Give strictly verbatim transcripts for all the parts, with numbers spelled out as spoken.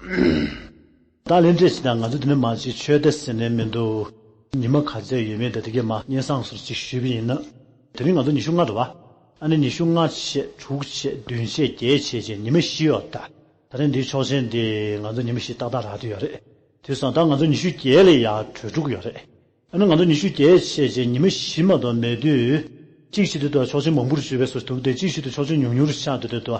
ད་ལན་འདྲེས་ཞིག་དང་ང་ཚོ་འདི་ནས་མ་ཅིག་ཆོས་སྡེ་ཟེར་ནས་མི་འདུག་ཉི་མ་ག་ཚད་ཡོད་མེད་དང་དེ་གས་མ་སྙན་སེང་སོར་ཅིག་ཞུས་པ་ཡིན་ན། དེ་རིང་ང་ཚོ་ཉི་ཤུ་ལྔ་རེད་བ། ཨ་ནི་ཉི་ཤུ་ལྔ་བྱས་དྲུག་བྱས་བདུན་བྱས་བརྒྱད་བྱས་བྱས་ཉི་མ་བཞི་ཡོད་ད། ད་རིང་འདིའི་ཆོག་མཆན་འདི་ང་ཚོ་ཉི་མ་བཞི་ཏག་ཏག་རག་དུས་ཡོད་རེད། དེ་སོང་ཙང་ད་ང་ཚོ་ཉི་ཤུ་བརྒྱད་ལ་ཡར་གྲོལ་འགྲོ་གི་ཡོད་རེད། ཨ་ནི་ང་ཚོ་ཉི་ཤུ་བརྒྱད་བྱས་བྱས་ཉི་མ་བཞི་མ་གཏོགས་མེད་དུས། གཅིག་བྱེད་དུས་དུ་ཆོག་མཆན་མང་པོར་ཞུས་པའི་སོ་འདུག་སྟེ། གཅིག་བྱེད་དུ་ཆོག་མཆན་ཉུང་ཉུང་རུ་ཆགས་འདུག་སྟེ་དུ།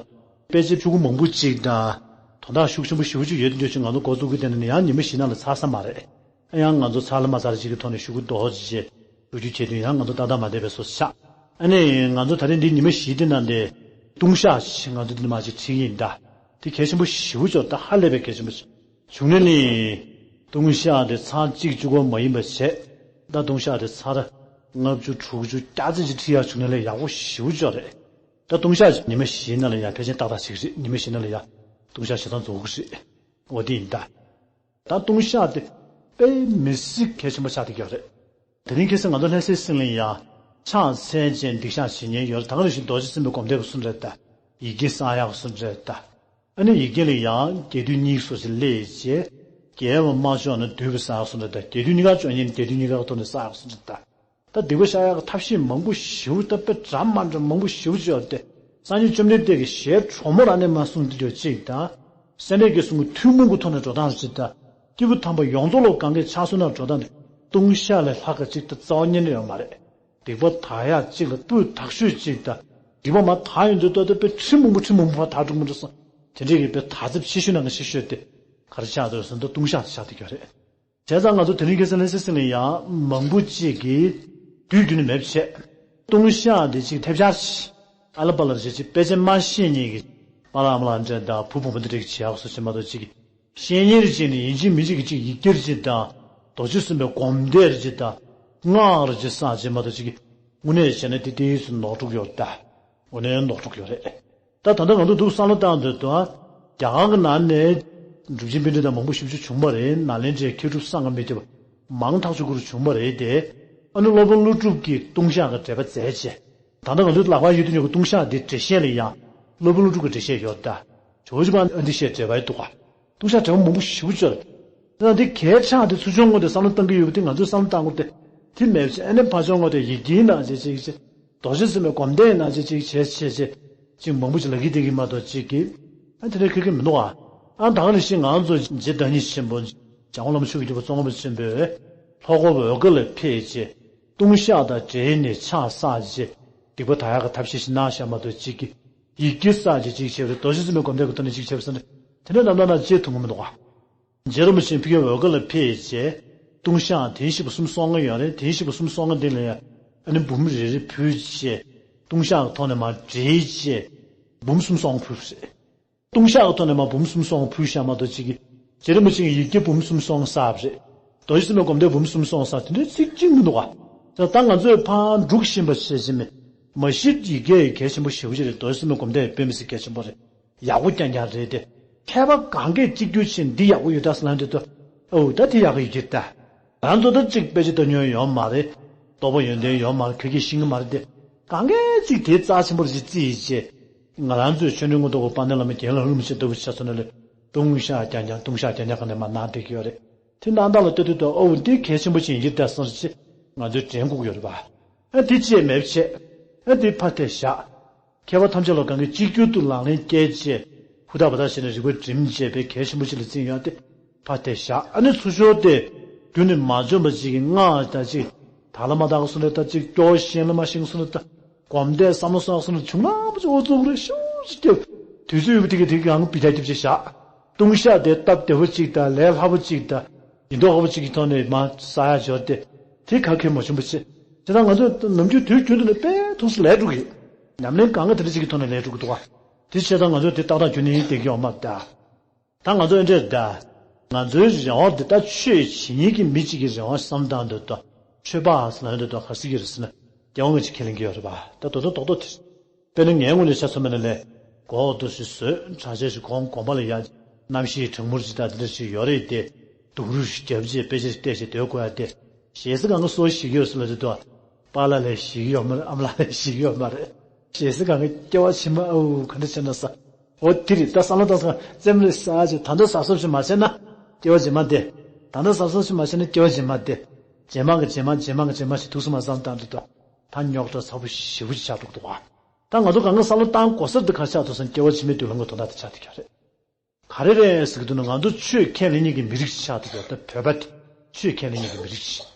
དཔེ་ཆ་ཕྲུ་གུ་མང་པོ་གཅིག་དང་། དོན་དག་ཤུགས་ཆེན་པོ་ཞེ་པོ་ཅིག་ཡོད་དུས་ཆོག་མཆན་ང་ཚོ་འགོ་བཙུགས་ཀྱི་དེ་ནས་ཡང་ཉི་མ་བཞི་ནང་ལ་ཚར་ས་མ་རེད། ཨ་ཡང་ང་ཚོ་ཚར་ལ་མ་ཚར་ཅིག་གི་ཐོག་ནས་ཤུ་གུ་རྡོག་ཅིག་བྱས་ཞུ་རྒྱུ་བྱེད་དུས་ཡང་ང་ཚོ་ཏག་ཏག་མ་བསྡད་པའི་སོ་ཆགས། ཨ་ནི་ང་ཚོ་ད་རིང་འདི་ཉི་མ་བཞི་དེ་ནང་དེ། ལྟུང་བཤགས་ཅིག་ང་ཚོ་འདི་ནས་མ་ཅིག་ཁྲིད་ཀྱི་ཡིན་ད། དེ་གལ་ཆེན་པོ་ཞེ་པོ་ཅིག་ད་ཧ་ལས་པའི་གལ་ཆེན་པོ་ཅིག་བྱུང་ན་ནི། ལྟུང་བཤགས་དེ་ཚར་གཅིག་གཅིག་པོ་མ་ཡིན་པ་བྱས། ད་ལྟུང་བཤགས་དེ་ཚར་ལྔ་བཅུ་དྲུག་ཅུ་སྐྱག་རྫས་ཅིག་ཁྲིད་ཡག་བྱུང་ན་ལས་ཡག་པོ་ཞེ་པོ་ཅིག་རེད། ད་ལྟུང་བཤགས་ཉི་མ་བཞིའི་ནང་ལ་ཡང་ཕལ་ཆེར་ཏག་ཏག་ཞིག་རེད། ཉི་མ་བཞིའི་ནང་ལ་ཡང་ལྟུང་བཤགས་བྱེད་སྟངས་རྫོགས་ཀྱི་རེད། འོ་དེ་ཡིན་ད། ད་ལྟུང་བཤགས་དེ་དཔེ་མི་སྲིད་གལ་ཆེན་པོ་ཆགས་བསྡད་ཀྱི་ཡོད་རེད། དེ་རིང་ཁ་སང་ང་ཚོ་ལྷ་སའི་སྲིད་གླིང་ཡང་ཕྱག་འཚལ་བྱས་སྡིག་བཤགས་བྱེད་མཁན་ཡོད་རེད། ད་ག་ནང་བཞིན་རྡོ་རྗེ་སེམས་དཔའི་སྒོམ་བཟླས་ཀྱི་གསུང་རེད་ད། ཡི་གེ་བསག་ཡག་གསུང་རེད་ད། ཨ་ནི་ཡི་གེ་ལ་ཡང་རྒྱས་བསྡུས་གཉིས་སོ་ཞིག་སླེབས་རྗེས། རྒྱས་པ་མ་ལྕོགས་ན་བསྡུས་པ་བསག་གསུང་རེད་ད། རྒྱས་བསྡུས་གཉིས་ཀ་ལྕོགས་མཁན་རྒྱས་བསྡུས་གཉིས་ཀ་གི་ཐོག་ནས་བསག་ཡག་གསུང་རེད་ད། ད་སྡིག་པ་བཤགས་ཡག་གི་ཐབས་ཤེས་མང་པོ་ཞེ་པོ་ད་དཔེ་འདྲ་མ་འདྲ་མང་པོ་ཞེ་པོ་ཅིག་ཡོད་དེ། སངས་རྒྱས་བཅོམ་ལྡན་འདས་ཀྱི་ཞལ་དྲོན་མོ་རང་ནས་མར་གསུངས་དེ་འདྲ་ཅིག་དང་། སེམས་ནས་ཀྱི་གསུང་གི་ཐུན་མོང་གི་ཐོག་ནས་འགྲོ་སྟངས་ཅིག་དང་། སྐྱེས་བུ་དམ་པ་ཡོངས་རྫོགས་ལ་གང་གའི་ཕྱག་བསོད་ནམས་འགྲོ་སྟངས་དེ། ལྟུང་བཤགས་ལས་ལྷག་ག་ཅིག་ད་རྩ་བ་ཉིད་ནས་ཡོད་མ་རེད། སྡིག་པ་དག་ཡག་ཅིག་ལ་སྤུས་དག་ཤོས་ཅིག་དང་། སྡིག་པ་མར་དག་ཡོང་དུས་ད་ལྟ་དཔེ་ཁྲི་མང་པོ་ཁྲི་མང་པོ་བར་དག་འགྲོ་མི་འགྲོ་སོང་། དེ་འདྲའི་གི་དཔེ་དག་ཚབས་ཆེ་ཤོས་ནང་གི་ཆེ་ཤོས་དེ། ག་རེ་ཆགས་འདུག་ཟེར་ན་ད་ལྟུང་བཤགས་དེ་ཆགས་བསྡད་ཀྱི་ཡོད་རེད། བྱས་ཙང་ང་ཚོ་དེ་རིང་ཁ་སང་ལྷ་སའི་སྲིད་གླིང་ལ་ཡང་མང་པོ་ཅིག་གིས་དུས་རྒྱུན་ནས་མེད་པ་བྱས། ལྟུང་བཤགས་དེ་ཅིག་ཐེབས་ཆག་ཅིག་ཨ་ལ་པ་ལ་རེ་ཅིག་དཔེ་ཆ་མ་ཤེས་མཁན་གྱི་པཱ་ལགས་ཨ་མ་ལགས་འདྲ་དང་བུ་བུ་མོ་འདི་འདྲ་གི་བྱེད་ཡག་སོ་ཅིག་མ་གཏོགས་ཅིག་གིས། ཤེས་མཁན་རེ་ཅིག་ནི་ཡིན་གཅིག་མིན་གཅིག་གི་ཅིག་ཡི་གེ་རེ་ཅིག་དང་། རྡོ་རྗེ་སེམས་དཔའི་སྒོམ་བཟླས་རེ་ཅིག་དང་། སྔགས་རེ་ཅིག་བསགས་ཅིག་མ་གཏོགས་ཅིག་གིས། དངོས་གནས་བྱས་ན་དེ་ཏོག་ཙམ་ནོར་འགྲོ་གི་ཡོད་རེད་ད། དངོས་གནས་ནོར་འགྲོ་གི་ཡོད་རེད། ད་ད་ལྟ་ང་ཚོ་འདུག་བསམ་བློ་བཏང་དུས་ད། རྒྱ་གར་གྱི་ནང་ནས་སྒྲུབ་ཆེན་དཔེ་འདྲ་དང་མང་པོ་ཞེ་པོ་ཅིག་བྱུང་བ་རེད། ནཱ་ལེནྡྲའི་མཁས་གྲུབ་སངས་རྒྱས་མི་ཐེ་བ་མང་ཐག་ཆོད་ཀྱི་རུ་བྱུང་བ་རེད་དེ། ཨ་ནི་སློབ་དཔོན་ཀླུ་སྒྲུབ་ཀྱིས་ལྟུང་བཤགས་ཀྱི་འགྲེལ་པ་མཛད་བྱས། ད་ལྟ་ང་ཚོའི་ལག་པར་ཡོད་དུས་ཀྱི་ལྟུང་བཤགས་འདི་འགྲེལ་བཤད་ལ་ཡང་། སློབ་དཔོན་ཀླུ་སྒྲུབ་ཀྱི་འགྲེལ་བཤད་ཡོད་ད། ཇོ་བོ་རྗེ་འབངས་ཨ་འདི་བཤད་འགྲེལ་པ་ཡི་འདུག་ག་ལྟུང་བཤགས་འགྲེལ་པ་མང་པོ་ཞེ་པོ་ཅིག་ཡོད་རེད། ད་འདི་གལ་ཆགས་དེ་ཚུར་ཕྱོགས་ངོས་དེ་བསམ་བློ་གཏང་གི་ཡོད་པ་དེ་ང་ཚོས་བསམ་བློ་གཏང་དགོས་ཏེ། དེ་མེད་ཅེ་ཨ་ནི་ཕར་ཕྱོགས་ངོས་དེ་ཡི་གེའི་ནང་བྱས་ཅིག་ཅིག་རྡོ་རྗེ་སེམས་དཔའི་སྒོམ་བཟླས་ནང་བྱས་ཅིག་བྱས་བྱས་བྱས། ཅིག་མང་པོ་ཅིག་ལབ་ཀྱི་བསྡད་ཀྱི་མ་གཏོགས་ཅིག་གིས། ཨ་དེ་འདྲ་ཁེལ་གྱི་མི་འདུག་ཨ། ཨ་ད་ག་ནང་བཞིན་ང་ཚོ་རྗེ་བདག་ཉིད་ཆེན་པོ། འཇམ་མགོན་བླ་མ་ཆོས་ཀྱི་རྒྱལ་པོ་ཙོང་ཁ་པ་ཆེན་པོས། ལྷོ་སྒོ་འོལ་ཁ་ལ་ཕེབས་རྗེས། ལྟུང་བཤགས་དང་འབྲེལ་ནས་ཕྱག་བསགས་རྗེས། སྡིག་པ་དག་ཡག་གི་ཐབས་ཤེས་ཤིག་གནང་བཞག་མ་གཏོགས་ཅིག་གིས། ཡི་གེ་བསགས་རྗེས་ཅིག་བྱས་པ་རེད། རྡོ་རྗེ་སེམས་དཔའི་སྒོམ་བཟླས་ཀྱི་ཐོག་ནས་ཅིག་བྱས་པ་ཟེར་ནས། དེ་འདྲ་ནམ་ཐག་ན་བརྗེད་ཐུབ་ཀྱི་མི་འདུག་ག་རྗེ་རིན་པོ་ཆེ་ཕ་གིར་འོལ་ཁ་ལ་ཕེབས་རྗེས། ལྟུང་བཤགས་དེ་བཞི་པོ་གསུམ་གསུང་གི་ཡོད་རེད། དེ་བཞི་པོ་གསུམ་གསུང་གི་འདི་ལ་ཡང་། ཨ་ནི་འབུམ་རེ་རེ་ཕུལ་རྗེས། ལྟུང་བཤགས་ཀྱི་ཐོག་ནས་མར་འབྲེལ་རྗེས། འབུམ་གསུམ་གསུང་ཕུལ་བ་རེད། ལྟུང་བཤགས་ཀྱི་ཐོག་ནས་མར་འབུམ་གསུམ་གསུང་ཕུལ་བཞག་མ་གཏོགས་ཅིག་གིས། རྗེ་རིན་པོ་ཆེ་གིས་ཡི་གེ་འབུམ་གསུམ་གསུང་བསགས་པ་རེད། རྡོ་རྗེ་སེམས་དཔའི་སྒོམ་བཟླས་འབུམ་གསུམ་གསུང་བསགས་དེ་འདྲའི་ཚིག་གཅིག་མི་འདུག་ག་ད་ད་ང་ཚོས་ཕར་འབྲུག་བཞིན་པ་བྱེད་ཀྱི་མེད། མ་གཞི་ཡི་གེ་གལ་ཆེན་པོ་ཞེ་པོ་ཅིག་རེད། རྡོ་རྗེ་སེམས་དཔའི་སྒོམ་བཟླས་དཔེ་མི་སྲིད་གལ་ཆེན་པོ་རེད། ཡག་པོ་རྐྱང་རྐྱང་རེད་དེ། མཁས་པ་གང་གས་གཅིག་གྱུར་ཕྱིན་འདི་ཡག་པོ་ཡོད་ད་ཟེར་ལབ་དུས། ཨོ་ད་དེ་ཡག་གི་ཡི་གེ་ད། ང་ཚོ་ད་གཅིག་དཔེ་ཆ་ལྟ་མྱོང་ཡོད་མ་རེད། རྟོགས་པ་ཡོན་ཏན་ཡོད་མ་རེད། ཁ་སྐད་ཤེས་ཀྱི་མ་རེད་དེ། གང་གས་གཅིག་དེ་རྩ་ཆེན་པོ་རེད་བརྩིས་བྱས། ང་རང་ཚོའི་ཆོས་འབྲེལ་དངོས་ཐོག་གི་དཔལ་ལྡན་བླ་མ་རྒན་ལགས་རིན་པོ་ཆེ་ལྟ་བུ་ཆ་ཚང་ནས་ལས། ལྟུང་བཤགས་རྐྱང་རྐྱང་ལྟུང་བཤགས་རྐྱང་རྐྱང་ག་ནས་མར་གནང་བསྡད་ཀྱི་ཡོད་རེད། དེ་གནང་སྟངས་ལ་ལྟ་དུས་ད་ཨོ་འདི་གལ་ཆེན་པོ་ཅིག་ཡིན་གྱི་རེད་ད་བསམ་བྱས། ང་ཚོས་དྲན་དགོས་ཀྱི་ཡོད་རེད་པ། ཨ་འདི་བྱས་མེད་བྱས། ཨ་འདི་ཕར་དེ་བཞག་མཁས་པ་ཐམས་ཅད་ལ་གང་གིས་གཅིག་གྱུར་དུ་ལག་ལེན་བཀལ་བྱས། ཧུར་ཐག་འབད་ཐག་བྱས་ནས་རིག་པ་སྒྲིམ་བྱས་པའི་གལ་ཆེན་པོ་ཅིག་ལ་བརྩིས་ཡོད་དེ། ཕར་དེ་བཞག་ཨ་ནི་ཚུར་ཕྱོགས་དེ། རྒྱུན་ནས་མ་བྱུང་བ་ཅིག་གི་སྔགས་དང་ཅིག་དག་ལ་མ་དག་གསུང་རེད་ད། ཅིག་སྐྱོ་བ་ཞེན་ལ་མ་ཞེན་གསུང་རེད་ད། སྒོམ་བཟླས་བསམ་བློ་གསུང་གསུང་རེད། བྱུང་ན་མ་བྱུང་ཨོ་ཙོག་རེད་ཤོག་ཅིག་སྐྱབས། དུས་ཚོད་ཡོད་པ་དེ་གི་དེ་གི་གང་གི་བི་ད་སྐྱབས་ཅིག་བཞག་ལྟུང་བཤགས་དེ་སྟབས་བདེ་བོ་ཅིག་དང་ལས་སླ་པོ་ཅིག་དང་། ཡིན་མདོག་ཁ་པོ་ཅིག་གི་ཐོག་ནས་མར་བསགས་ཡག་འབྱོར་ཏེ། དེ་ག་གེ་མ་བྱུང་བ་བྱས། དེ་དང་ང་ཚོ་ནམ་རྒྱུན་དུས་རྒྱུན་དུ་ནས་དཔེ་ཐུགས་སུ་ལས་འགྲོ་གི། ཉམས་ལེན་གང་ག་དེ་འདྲ་ཅིག་གི་ཐོག་ནས་ལས་འགྲོ་གི་འདུག་ག་དེ་བྱས་ཙང་ང་ཚོ་དེ་ཏག་ཏག་རྒྱུན་ནས་བསྡད་ཀྱི་ཡོད་མ་རེད་ད། ད་ང་ཚོ་འདྲ་ད། ང་ཚོའི་རེ་བ་འདི་ད་ཆོས་བྱེད་མཁན་གྱི་མི་གཅིག་གི་རེ་བ་བསམ་སྟངས་འདི་ད། ཆོས་པ་ཟེར་ན་འདི་ད་ག་ཟེར་གྱི་རེད་ཟེར་ན། རྒྱལ་དབང་གིས་ཅིག་ཁས་ལེན་གྱི་ཡོད་རེད་པ། ད་དོ་དོ་རྡོག་རྡོག་དེ། དཔེར་ན་ངའི་ངོས་ནས་ཆ་མཚོན་པ་ན་ལས། གོ་འདུག་ཞིག་བཟོས་གྲྭ་ཆས་ཤིག་གོན་དགོན་པ་ལ་ཡ། གནམ་གཤིས་གྲང་མོར་ཅིག་དང་འདི་འདྲ་ཞིག་ཡོད་རེད་དེ། སྡུག་རུས་ཤིག་རྒྱབ་རྗེས་དཔེ་ཆ་ཞིག་བལྟས་བྱས་སྡོད་དགོས་ཡ་དེ། ཞེ་ས་གང་ག་སོ་ཞིག་ཡོད་ཟེར་ལ་དེ་དོ། པཱ་ལགས་ལས་ཞིག་ཡོད་མ་རེད། ཨ་མ་ལགས་ལས་ཞིག་ཡོད་མ་རེད། ཞེ་ས་གང་ག་སྐྱེ་བ་ཕྱི་མ་ཨའུ་ག་འདྲ་བྱས་ན་ས། འོ་དེ་རེད། ད་བསམ་བློ་བཏང་སོང་། རྩེད་མོ་རེད་ཟེར་ཅིག་ད་ལྟ་གཟབ་གཟབ་ཅིག་མ་བྱས་ན་སྐྱེ་བ་རྗེས་མ་འདས། ད་ལྟ་གཟབ་གཟབ་ཅིག་མ་བྱས་ན་སྐྱེ་བ་རྗེས་མ་འདས། རྗེས་མ་གི་རྗེས་མ། རྗེས་མ་གི་རྗེས་མ་ཞིག་ཐུགས་སུ་མ་བསམ་བཏང་དུས་དོ། ད་རྙོག་དྲ་ཚ་པོ་ཞེ་པོ་ཅིག་ཆགས་འགྲོ་གི་འདུག་བ། ད་ང་ཚོ་གང་ག་བསམ་བློ་བཏང་དགོས་ས་འདི་ག་ཆགས་འདུག་ཟེར་ན། སྐྱེ་བ་ཕྱི་མའི་མདུན་ལམ་གྱི་དོན་དག་དེ་ཆགས་བསྡད་ཀྱི་རེད། ག་རེ་རེད་ཟེར་གྱི་འདུག་ན། ང་ཚོ་ཆོས་ཁས་ལེན་མཁན་གྱི་མི་རིགས་ཤིག་ཆགས་བསྡད་ཀྱི་ཡོད། ད་བོད་པ་དེ་ཆོས་ཁས་ལེན་མཁན་གྱི་མི་རིགས་ཤིག་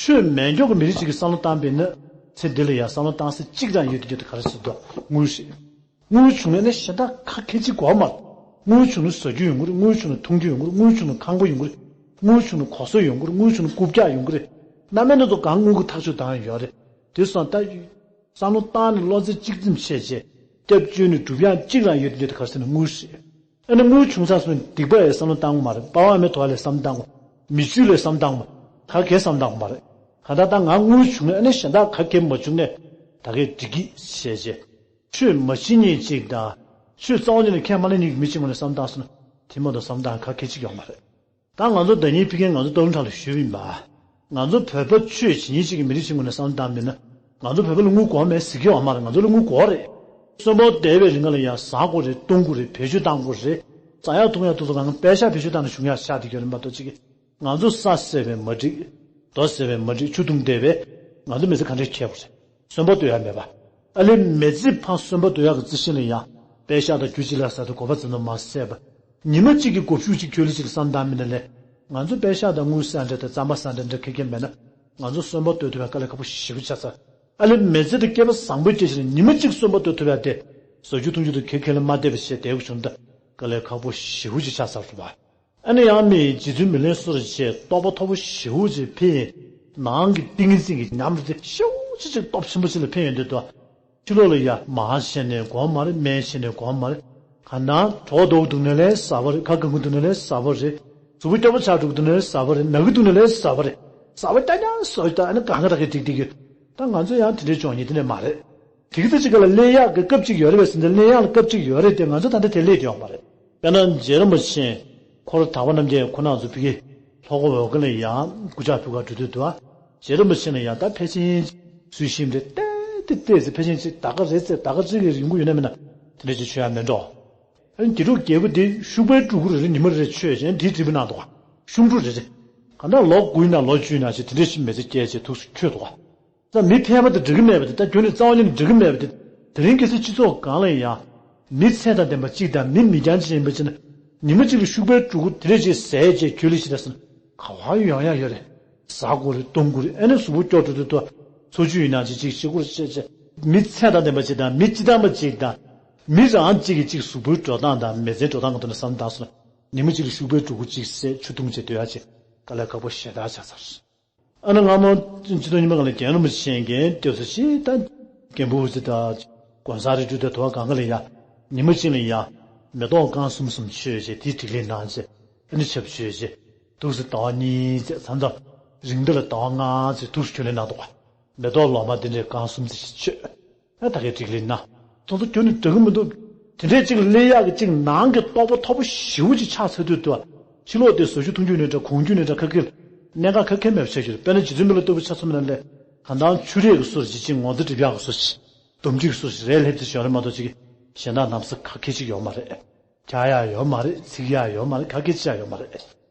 ཆོས་མེད་མཁན་གྱི་མི་རིགས་ཤིག་གིས་བསམ་བློ་བཏང་པས་ན། ཚེ་འདི་ལ་ཡང་བསམ་བློ་བཏང་ས་གཅིག་རང་ཡོད་དེ། ཡོད་དེ་ག་རེ་ཟེར་འདུག་དངུལ་རེད། དངུལ་བྱུང་ན་ནི་གཞན་དག་ག་གེ་ཅིག་དགོས་མ་རེད། དངུལ་བྱུང་ན་བཟའ་རྒྱུ་ཡོང་གི་རེད། དངུལ་བྱུང་ན་འཐུང་རྒྱུ་ཡོང་གི་རེད། དངུལ་བྱུང་ན་ཁང་པ་ཡོང་གི་རེད། དངུལ་བྱུང་ན་གོ་ས་ཡོང་གི་རེད། དངུལ་བྱུང་ན་རྐུབ་བཀྱག་ཡོང་གི་རེད། གནམ་མེད་ན་ཚོ་གང་དངུལ་གྱི་ཐག་གཅོད་བཏང་ཡོད་རེད། དེ་སོང་ད། བསམ་བློ་བཏང་ནས་བློ་རྩེ་གཅིག་ཙམ་བྱས་རྗེས། སྐྱབས་བཅོལ་ནས་སྒྲུབ་ཡག་གཅིག་རང་ཡོད་དེ། ཡོད་དེ་ག་རེ་ཟེར་ན་དངུལ་རེད། ཨ་ནི་དངུལ་བྱུང་ཚར་སོང་ན་སྡིག་པ་ཡི་བསམ་བློ་བཏང་གི་མ་རེད། པ་ཕ་མའི་ཐོག་ལ་བསམ་བློ་བཏང་གི། མི་རྒྱུད་ལ་བསམ་བློ་བཏང་གི། ག་གེ་བསམ་བློ་བཏང་གི་མ་རེད། གང་ལྟར་ད་ང་དངུལ་བྱུང་ན་ཨ་ནི་གཞན་དག་ག་གེ་མ་བྱུང་ནས་ད་གེ་འགྲིག་གི་བྱས་རྗེས། ཆོས་མ་ཤེས་མཁན་ཅིག་དང་། ཆོས་རྩ་བ་ཉིད་ནས་ཁས་མ་ལེན་མཁན་གྱི་མི་ཅིག་ངོས་ནས་བསམ་བློ་བཏང་སོང་ན། དེ་མ་གཏོགས་བསམ་བློ་བཏང་ག་གེ་ཅིག་ཡོད་མ་རེད། ད་ང་ཚོ་ཟླ་ཉིན་ཕ་གིར་ང་ཚོ་སྟོད་ལུང་ཁྲ་ལ་བཞུགས་ཡིན་པ། ང་ཚོ་བོད་པ་ཆོས་བྱེད་མཁན་ཅིག་གི་མི་རིགས་ཤིག་ངོས་ནས་བསམ་བློ་བཏང་མིན་ན། ང་ཚོ་བོད་པ་ལ་དངུལ་དགོས་མེད་ཟེར་གྱི་ཡོད་མ་རེད། ང་ཚོ་ལ་དངུལ་དགོས་རེད། གསོན་པོ་བསྡད་པའི་རིང་ལ་ཡང་ཟ་དགོས་རེད། འཐུང་དགོས་རེད། བེད་སྤྱོད་བཏང་དགོས་རེད། ཟ་ཡག་འཐུང་ཡག་དེ་ཚོ་གང་ག་པད་ཤག་བེད་སྤྱོད་བཏང་ནས་བྱུང་ཡག་ཤག་དེ་གྱོན་རེད་མ་གཏོགས་ཅིག་ང་ཚོ་ས་བསྲེགས་པས་མ་འགྲིག་རྡོ་བསྲེགས་པས་མ་འགྲིག་ཆུ་བཏུང་བསྡད་པས་ང་ཚོ་མི་ཚེ་ག་འདྲས་འཁྱེར་དགོས་རེད། གསོན་པོ་སྡོད་ཡག་མེད་པ། ཨ་ལེ་མི་ཚེ་ཕར་གསོན་པོ་སྡོད་ཡག་གི་རྩི་ཤིང་ལ་ཡང་པད་ཤག་དང་རྒྱུ་ཅིག་ལ་ཟ་དུས་དགོས་པ་ཙམ་དུ་མ་བསྲེས་པ། ཉི་མ་གཅིག་གི་སྒོ་ཕྱུགས་གཅིག་ཁྱོད་ལ་ཅིག་ལ་བསམ་བཏང་མིན་ན་ལས། ང་ཚོ་པད་ཤག་དང་དངུལ་ཟ་འདྲ་དང་རྩམ་པ་ཟ་འདྲ་འདྲ་ཁེ་ཁེ་མེད་ན། ང་ཚོ་གསོན་པོ་སྡོད་ཐུབ་པའི་དཀའ་ལས་ཁག་པོ་ཞེ་པོ་ཆགས་ཚར། ཨ་ལེ་མི་ཚེ་དང་སྐལ་པ་བཟང་པོའི་སྐྱེ་ཤི་ལ་ཉི་མ་གཅིག་གསོན་པོ་སྡོད་ཐུབ་ཡག་དེ། ཟ་རྒྱུ་འཐུང་རྒྱུ་དང་ཁེ་ཁེ་ལ་མ་བསྡད་པ་བྱས་བསྡད་དགོས་བྱུང་ད། དཀའ་ལས་ཁག་པོ་ཞེ་པོ་ཅིག་ཆགས་ཚར་རེད་པ། ཨ་ནི་ཡང་མི་ཡི་རྗེ་བཙུན་མི་ལའི་སོ་རུ་བྱས་རྟོགས་པ་མཐོ་པོ་ཞེ་པོ་ཅིག་ཕེབས། ནང་གི་ཏིང་ངེ་འཛིན་གྱི་ཉམས་རེ་དེ་ཞེ་པོ་ཅིག་ཅིག་སྟོབས་ཆེན་པོ་ཅིག་ལ་ཕེབས་ཡོང་དུས་དོ། ཕྱི་ལོགས་ལ་ཡ་མར་བྱས་ནས་དགོས་མ་རེད། སྨན་བྱས་ནས་དགོས་མ་རེད། གང་ལྟར་གྲོད་ལྟོགས་འདུག་ན་ལས་ཟ་བ་རེད། ཁ་གང་གི་འདུག་ན་ལས་ཟ་བ་རེད། གཟུགས་པོ་སྐྱོ་པོ་ཆགས་འགྲོ་གི་འདུག་ན་ལས་ཟ་བ་རེད། ན་གི་འདུག་ན་ལས་ཟ་བ་རེད། ཟ་བ་རྐྱང་རྐྱང་ཟ་བ་ཞིག་ད་ཨ་ནི་གང་ག་ར་གི་འགྲིག་འགྲིག་གི། ད་ང་ཚོ་ཡང་དེ་འདྲའི་སྐྱོན་ཉིད་དེ་ནས་མ་རེད། དེ་གི་ཚེ་གཅིག་ག་ལ་སླེབས་ཡག་གི་སྐབས་གཅིག་ཡོད་རེད་པས་ཟེར་ན། སླེབས་ཡག་ལ་སྐབས་གཅིག་ཡོད་རེད་དེ། ང་ཚོ་ད་ལྟ་དེ་སླེབས་ཡོད་མ་རེད། དཔེར་ན་རྗེ་རིན་པོ་ཆེ་འཁོར་དང་པོ་རྣམ་རྒྱལ་ཁོ་རང་ཚོ་ཕ་གི་ལྷོ་ཁ་འོག་གི་ལ་ཡང་སྐུ་ཕྱག་ཕུལ་ག་འགྲོ་དུས་དུ། རྗེ་རིན་པོ་ཆེ་ལ་ཡང་ད་ཕལ་ཆེར་ཚུལ་ཤིང་རེད། ཏེ་ཏེ་ཏེ་ཟེར་ཕལ་ཆེར་ཅིག་ད་ག་རེད་ཟེར། ད་ག་ཅིག་གི་ཡོང་གི་ཡོད་ན་མེད་ན་དེ་འདྲ་ཅིག་ཆོད་ཡ་མེད་འགྲོ། ཨ་ནི་དགེ་ཕྲུག་རྒྱལ་པོ་དེ་ཤུག་པའི་གྲུ་གུ་རེ་རེ་ཉི་མ་རེ་རེ་མཆོད་བྱས་དེའི་འབྲས་བུ་གནང་འདུག་ག་ཤུག་གྲུ་རེ་རེ། གང་ལྟར་ལོ་དགུ་ཡིན་ན་ལོ་བཅུ་ཡིན་ན་ཅིག་དེ་འདྲ་ཞིག་མི་ཚེ་སྐྱེལ་བྱས་ཐུགས་སུ་འཁྱོལ་འདུག་ག་ད་མི་ཕལ་པ་དང་འགྲིག་གི་མེད་པ་དེ། ད་ཁྱོད་ནི་རྩ་བ་ཉིད་ནས་འགྲིག་གི་མེད་པ་དེ། དེ་རིང་ཁ་སང་སྤྱི་ཚོགས་སྒང་ལ་ཡང་མི་ཚད་དང་ལྡན་པ་གཅིག་དང་མི་མི་རྐྱང་གཅིག་ཡིན་པ་ཅིག་ན། ཉི་མ་གཅིག་ལ་ཤུག་པའི་གྲུ་གུ་དེ་འདྲ་ཅིག་ཟས་བྱས་ཁྱོད་ལ་ཅིག་ད་ཟེར་ན་ག་བ་ཡོང་ཡ་ཡོད་རེད། ཟ་དགོས་རེད། འཐུང་དགོས་རེད། ཨ་ནི་གཟུགས་པོ་སྐྱོ་འགྲོ་དུས་དུ་འཚོ་བཅུད་ཡིན་ན་ཅིག་ཅིག་ཤི་དགོས་རེད་བྱས་བྱས། མི་ཚད་དང་ལྡན་པ་ཅིག་དང་མི་སྤྱིར་བཏང་པ་ཅིག་དང་། མི་རང་གཅིག་གིས་གཅིག་གཟུགས་པོའི་འགྲོ་སྟངས་དང་མི་ཚེའི་འགྲོ་སྟངས་གི་ཐོག་ནས་བསམ་བཏང་སོང་ན། ཉི་མ་གཅིག་ལ་ཤུག་པའི་གྲུ་གུ་གཅིག་ཟས་ཆུ་འཐུང་བྱས་སྡོད་ཡ་ཅིག་དཀའ་ལས་ཁག་པོ་ཞེ་དྲག་ཆགས་ཚར། ཨ་ནི་སྔ་མོ་སྤྱི་ཚོགས་རྙིང་པ་སྒང་ལ་རྒྱལ་བ་རིན་པོ་ཆེ་མཁན་སྐྱབས་སུ་མཆི་ད། མགོན་པོ་འུ་ཚོ་དང་གོང་ས་རི་ཁྲོད་དུ་དུ་བ་གང་ག་ལ་ཡ། ཉི་མ་གཅིག་ལ་ཡ། མེ་ཏོག་རྐང་གསུམ་གསུམ་མཆོད་བྱས་དེའི་ཐིག་ལེ་གནང་བྱས། ཨ་ནི་ཆབ་མཆོད་བྱས། ཐུགས་སུ་ཟླ་བ་གཉིས་བྱས། མཚམས་མཚམས་རིང་མཐའ་ལ་ཟླ་བ་ལྔ་བྱས་ཐུགས་སུ་ཁྱོན་ལས་གནང་འདུག་ག་མེ་ཏོག་ལོ་མ་འདི་འདྲའི་རྐང་གསུམ་ཙམ་ཞིག་མཆོད། ཨ་ད་གའི་ཐིག་ལེ་གནང་། ཐུགས་སུ་ཁྱོན་ནས་འགྲིག་གི་མི་འདུག་དེ་འདྲའི་གཅིག་ལ་སླེབས་ཡག་གི་གཅིག་ནང་གི་རྟོགས་པ་མཐོ་པོ་ཞེ་པོ་ཅིག་ཆགས་ཚར་དུས་དུ། ཕྱི་ལོགས་དེ་ཟ་རྒྱུ་འཐུང་རྒྱུ་ནས་འདྲ་གོན་རྒྱུ་ནས་འདྲ་ཁ་ཁེལ། གནད་འགག་ཁ་ཁེལ་མེད་པ་ཆགས་ཀྱི་རེད། དཔེར་ན་རྗེ་བཙུན་མི་ལ་ལྟ་བུ་ཆ་མཚོན་ན་ལས། གང་ལྟར་ཆུ་རས་ཀྱི་སོར་ཅིག་ཅིག་ངོ་ཚ་སྒྲིབ་ཡག་གི་སོར་ཅིག་དོམ་ཁྲི་གི་སོར་ཅིག་རས་ལྷེབ་ཙམ་ཞིག་ཡོད་རེད་མ་གཏོགས་ཅིག་གཞན་དག་ནམ་ས་ག་གེ་ཅིག་ཡོད་མ་རེད། འཁྱག་ཡག་ཡོད་མ་རེད། ཚིག་ཡག་ཡོད་མ་རེད། ག་གེ་ཅིག་ཡོད་མ་རེད།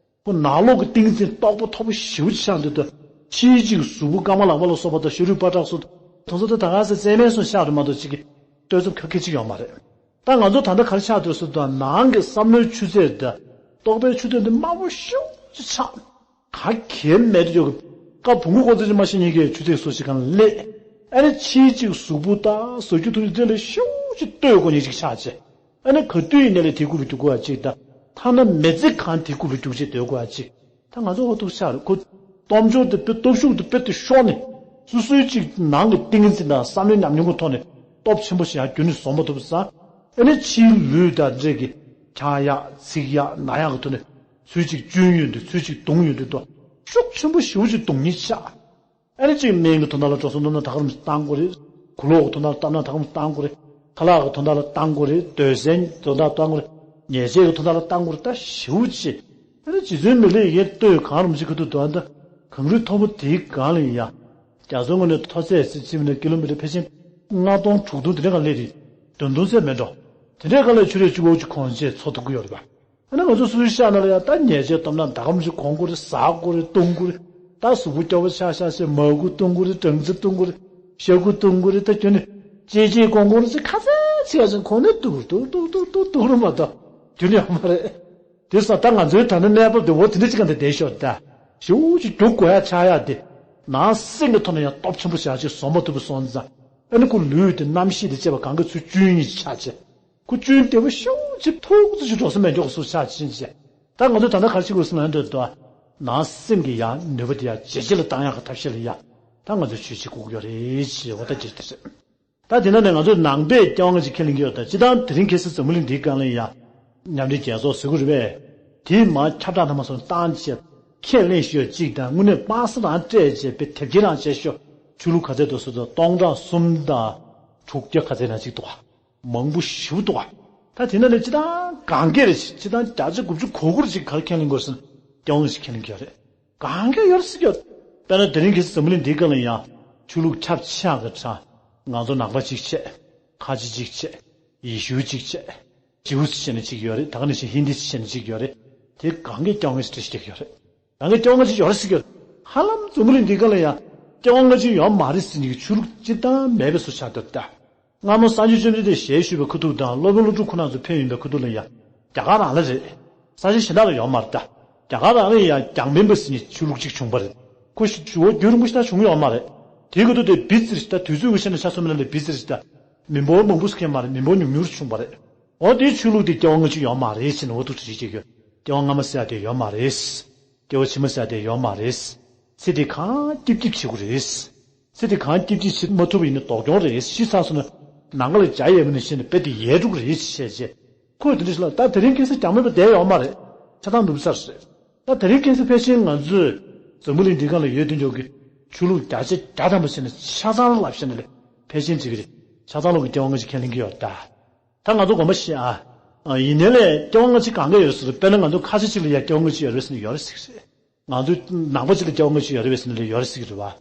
ཁོ་ནང་ལོགས་ཀྱི་ཏིང་འཛིན་རྟོགས་པ་མཐོ་པོ་ཞེ་པོ་ཅིག་ཆགས་འདུག་ད། ཕྱིའི་གཅིག་གཟུགས་པོ་རྐང་པ་ལག་པ་ལ་སོགས་པ་དང་ཤ་རུས་པ་ཁྲག་སོགས་དེ་ཚོ་ད་ད་ག་ས་རྩེད་མོའི་སོ་ཤག་རེད་མ་གཏོགས་ཅིག་གི་ལྟོས་ཚང་ཁ་ཁེ་ཅིག་ཡོད་མ་རེད། ད་ང་ཚོ་ད་ལྟ་ག་རེ་ཆགས་འདུག་ཟེར་དུས་ནང་གི་བསམ་བློའི་ཆུ་ཚད་དང་རྟོགས་པའི་ཆུ་ཚད་འདི་དམའ་པོ་ཞེ་པོ་ཅིག་ཆགས། ག་གེ་མེད་དུ་ཡོད་གི། ཀ་བུང་གུ་ཀོ་ཙེ་ཅིག་མ་ཤེས་མཁན་གྱི་ཆུ་ཚད་སོ་ཞིག་གང་སླེབས། ཨ་ནི་ཕྱིའི་གཅིག་གཟུགས་པོ་དང་ཟ་རྒྱུ་འཐུང་རྒྱུ་དེ་ལ་ཞེ་པོ་ཅིག་ལྟོས་དགོས་མཁན་ཅིག་ཆགས་བྱས། ཨ་ནི་ག་དུས་ཡིན་ནའི་ལས་དེ་རྐུབ་ལ་རྒྱུག་དགོས་པ་ཅིག་དང་། ཐ་ན་མི་ཚེ་གང་དེ་རྐུབ་ལ་རྒྱུག་བྱས་སྡོད་དགོས་པ་ཅིག་ད་ང་ཚོ་འོ་ཐུག་ཆགས་རེད་ཁོ། སྟོབས་འབྱོར་དེ་དཔེ་སྟོབས་ཤུགས་དེ་དཔེ་དེ་ཤོར་ནས། སོ་སོའི་གཅིག་ནང་གི་ཏིང་འཛིན་དང་བསམ་བློའི་ཉམས་མྱོང་གི་ཐོག་ནས་སྟོབས་ཆེན་པོ་ཞིག་ཡང་རྒྱུན་ནས་བཟོ་མ་ཐུབ་ཙང་། ཨ་ནི་ཕྱིའི་ལུས་དང་འདྲེས་ཀྱི་འཁྱག་ཡག་ཚིག་ཡག་ན་ཡག་གི་ཐོག་ནས་ཚུར་གཅིག་སྐྱོན་ཡོང་དུས་ཚུར་གཅིག་གདུང་ཡོང་དུས་དོ། ཤུགས་ཆེན་པོ་ཞེ་པོ་ཅིག་གདུང་ཉེན་ཆགས། ཨ་ནི་གཅིག་སྨན་གྱི་དོན་དག་ལ་འགྲོ་སོང་བཏང་ན་ད་ག་རང་བཏང་དགོས་རེད། གོས་ལོག་གི་དོན་དག་ལ་བཏང་ན་ད་ག་རང་བཏང་དགོས་རེད། ཁ་ལག་གི་དོན་དག་ལ་བཏང་དགོས་རེད། སྡོད་སའི་དོན་དག་བཏང་དགོས་རེད། ཉལ་ཆས་ཀྱི་དོན་དག་ལ་བཏང་དགོས་རེད། ད་ཞེ་པོ་ཅིག་ཨ་ནི་རྗེ་བཙུན་མི་ལས་ཡིན་ལྟོས་གང་རུང་ཅིག་ཁ་ཐུག་དོན་དག་གངས་རི་མཐོན་པོ་དེའི་སྒང་ལ་ཡིན་ཡང་། རྒྱ་མཚོའི་ངོས་ནས་མཐོ་ཚད་ཟེར་ཕྱིན་ན་ཀི་ལོ་མི་ཊར་ཕལ་ཆེར་ལྔ་སྟོང་དྲུག་སྟོང་དེ་འདྲ་གང་སླེབས་རེད། བདུན་སྟོང་ཚད་མེད་འགྲོ། དེ་འདྲའི་སྐབས་ལ་ཆུ་རེ་གཅིག་པོ་གཅིག་གོན་བྱས་འཚོ་ཐུབ་ཀྱི་ཡོད་རེད་པ། ཨ་ནི་ང་ཚོ་སོ་སོའི་ཤག་ནང་ལ་ཡང་ད་ཉལ་ཆས་སྟོབས་ན་ཟླ་གམ་ཞིག་གོན་དགོས་རེད། ཟ་དགོས་རེད། བཏུང་དགོས་རེད། ད་གཟུགས་པོ་སྐྱོ་བོ་ཆགས་ཤག་ཟེར་མར་ཁུ་བཏུང་དགོས་རེད། སྦྲང་རྩི་བཏུང་དགོས་རེད། ཤ་ཁུ་བཏུང་དགོས་རེད། ད་ཁྱོད་ནི་ལྕེ་ལྕེ་གོན་དགོས་རེད་ཟེར་ཁ་ཚ་ཚིག་ཡ་ཟེར་གོན་ནས་ཏུག་ཏུག་ཏུག་ཏུག་ཏུག་ཏུག་རུ་མ་གཏོགས་ཁྱོད་ནི་ཡོང་མ་རེད། དེ་སོང་ད་ང་ཚོའི་ད་ནི་གནས་བབ་དེ་འོ་དེ་འདྲ་ཅིག་ག་འདི་བསྡད་ཤོག་ད། ཞེ་པོ་ཅིག་རྒྱུག་དགོས་ཡ་ཆགས་ཡ་དེ། ནང་སེམས་ཀྱི་ཐོག་ནས་ཡང་སྟོབས་ཆེན་པོ་ཞག་ཅིག་བཟོ་མ་ཐུབ་པ་སོང་ཙང་། ཨ་ནི་ཁོ་ལུས་དེ་རྣམ་ཤེས་དེ་བཅས་པ་གང་ག་ཚུར་བཅུད་གཉིས་ཆགས་བྱས། ཁོ་བཅུད་བདེ་པོ་ཞེ་པོ་ཅིག་ཐུག་ཙམ་ཅིག་འགྲོ་ས་མེད་མགྱོགས་སུ་ཆགས་ཕྱིན་བྱས། ད་ང་ཚོ་ད་ལྟ་ག་རེ་བྱེད་དགོས་ཟེར་ན་འདོད་དོ། ནང་སེམས་ཀྱི་ཡང་ནུས་པ་དེ་ཡང་ཇེ་ཆེ་ལ་བཏང་ཡག་གི་ཐབས་ཤེས་ལ་ཡང་ད་ང་ཚོས་ཆོས་བྱེད་དགོས་ཀྱི་ཡོད་རེད་ཅེས་འོ་ད་ཅེས་དེ་རེད། ད་དེ་ན་ནས་ང་ཚོས་ནང་པའི་སྐྱེ་བ་སྔ་ཕྱི་ཁས་ལེན་གྱི་ཡོད། ད་སྤྱི་བཏང་དེ་རིང་ཁ་སང་འཛམ་བུ་གླིང་འདིའི་སྒང་ལ་ཡང་མཉམ་འབྲེལ་རྒྱལ་ཚོགས་ཟེར་གྱི་རེད་པས། དེའི་མ་ཁྱབ་བསྒྲགས་ཐ་མ་སོང་བཏང་བྱས་ཁས་ལེན་ཞུས་ཡ་གཅིག་དང་། དངོས་གནས་པ་སེ་རང་སྤྲད་བྱས་པའི་དེབ་སྐྱེལ་རང་བྱས་ཤོག་ཆོས་ལུགས་ག་ཚད་འདུག་ཟེར་དུས་སྟོང་ཕྲག་གསུམ་དང་དྲུག་བརྒྱ་ག་ཚད་ན་གཅིག་འདུག་ག་མང་པོ་ཞེ་པོ་འདུག་ག་ད་དེ་ན་ནས་སྤྱི་བཏང་གང་གས་རེད། སྤྱི་བཏང་བརྒྱ་ཆ་དགུ་བཅུ་གོ་དགུ་རེ་ཅིག་ག་རེ་ཁས་ལེན་དགོས་ཟེར་ན་སྐྱེ་བ་སྔ་ཕྱི་ཁས་ལེན་གྱི་ཡོད་རེད། གང་ག་ཡོད་སྲིད་ཀྱི། དཔེར་ན་དེ་རིང་གི་འཛམ་བུ་གླིང་འདིའི་སྒང་ལ་ཡང་ཆོས་ལུགས་ཁྱབ་ཆེ་ཡག་གི་གྲས། ང་ཚོ་ནང་པ་གཅིག་བྱས། ཁ་ཆེ་གཅིག་བྱས། ཡེ་ཤུ་གཅིག་བྱས། ཇིའུ་ཟེར་ནས་གཅིག་ཡོད་རེད། ད་ག་ནང་བཞིན་ཧིན་དི་ཟེར་ནས་གཅིག་ཡོད་རེད། དེ་གང་གས་སྐྱེ་བ་སྔ་ཕྱི་འགྲེལ་བཤད་རྒྱག་གི་ཡོད་རེད། གང་གས་སྐྱེ་བ་སྔ་ཕྱི་ཡོད་སྲིད་ཀྱི། ཧ་ལམ་འཛམ་བུ་གླིང་འདིའི་སྒང་ལ་ཡང་སྐྱེ་བ་སྔ་ཕྱི་ཡོད་མ་རེད་ཟེར་ནས་ཆོས་ལུགས་སྤྱིར་བཏང་མེད་པའི་བཟོ་ཆགས་འདུག་ད། སྔ་མོ་སངས་རྒྱས་བཅོམ་ལྡན་འདས་ཞལ་བཞུགས་པའི་ཁ་ཐུག་དང་། སློབ་དཔོན་ཀླུ་སྒྲུབ་ཁོ་རང་ཚོ་ཕེབས་ཡོང་པའི་ཁ་ཐུག་ལ་ཡང་རྒྱ་གར་རང་ལ་རེད། ས་ཆ་གཞན་དག་ལ་ཡོད་མ་རེད་ད། རྒྱ་གར་རང་ལ་ཡང་རྒྱང་འཕེན་པ་ཟེར་ནས་ཆོས་ལུགས་གཅིག་བྱུང་བ་རེད། ཁོ་ཞུ་བ་རྒྱུན་རིང་པོ་ཞིག་ད་བྱུང་ཡོད་མ་རེད། དེའི་ཁ་ཐུག་དེ་བི་ཙི་རེད་ད། དུས་ཚོད་ཀྱི་ཆ་ནས་ཆ་མཚོན་པ་ན་ལས་བི་ཙི་རེད་ད། མི་འབོར་མང་པོ་ཟེར་མཁན་མ་རེད། མི་འབོར་ཉུང་ཉུང་རེ་བྱུང་བ་རེད། འོ་དེའི་ཆོས་ལུགས་དེ་སྐྱེ་བ་སྔ་ཕྱི་ཡོད་མ་རེད་ཟེར་ནས་འོ་ཐུག་འགྲེལ་བཤད་བྱེད་ཀྱི་ཡོད། སྐྱེ་བ་སྔ་མ་ཟེར་ཡ་དེ་ཡོད་མ་རེད། སྐྱེ་བ་ཕྱི་མ་ཟེར་ཡ་དེ་ཡོད་མ་རེད། ཚེ་འདི་གང་སྐྱིད་སྐྱིད་བྱེད་དགོས་རེད། ཚེ་འདི་གང་སྐྱིད་སྐྱིད་བྱེད་མ་ཐུབ་པ་ཡིན་ན་སྡུག་གྱོང་རེད། ཤི་ཚར་སོང་ན་ནམ་མཁའ་ལ་འཇའ་ཡལ་བ་ནང་བཞིན་དཔེ་དེ་ཡལ་འགྲོ་གི་རེད་ཅེས་བཤད་རྗེས། ཁོས་དེ་འདྲ་ཞིག་ལ་ད་དེ་རིང་ཁ་སང་རྒྱང་མེད་པ་བསྡད་ཡོད་མ་རེད། ཆ་ཚང་ནུབ་ཚར་རེད། ད་དེ་རིང་ཁ་སང་ཕལ་ཆེར་ང་ཚོས་འཛམ་བུ་གླིང་འདི་སྒང་ལ་ཡོད་དུས་འཇོག་གི་ཆོས་ལུགས་བརྒྱ་ཆ་བརྒྱ་ཐམ་པ་བྱས་ན་ཆ་ཚང་ལ་ལབ་བཤད་ན་ལས་ཕལ་ཆེར་འགྲིག་གི་རེད། ཆ་ཚང་ལོག་གི་སྐྱེ་བ་སྔ་ཕྱི་ཁས་ལེན་གྱི་ཡོད་ད། ད་ང་ཚོ་དགོངས་པ་བཞེས་ཨ། ཡིན་ནའི་ལས་སྐྱེ་བ་སྔ་ཕྱི་གང་ག་ཡོད་ཟེར། དཔེར་ན་ང་ཚོ་ཁ་ཆེ་གཅིག་ལ་ཡ་སྐྱེ་བ་སྔ་ཕྱི་ཡོད་རེད་ཟེར་ན་ཡོད་རེད་ཟེར་གི་རེད། ང་ཚོ་ནང་པ་གཅིག་ལ་སྐྱེ་བ་སྔ་ཕྱི་ཡོད་རེད་པས་ཟེར་ན་ལས་ཡོད་རེད་ཟེར་གི་རེད་བ།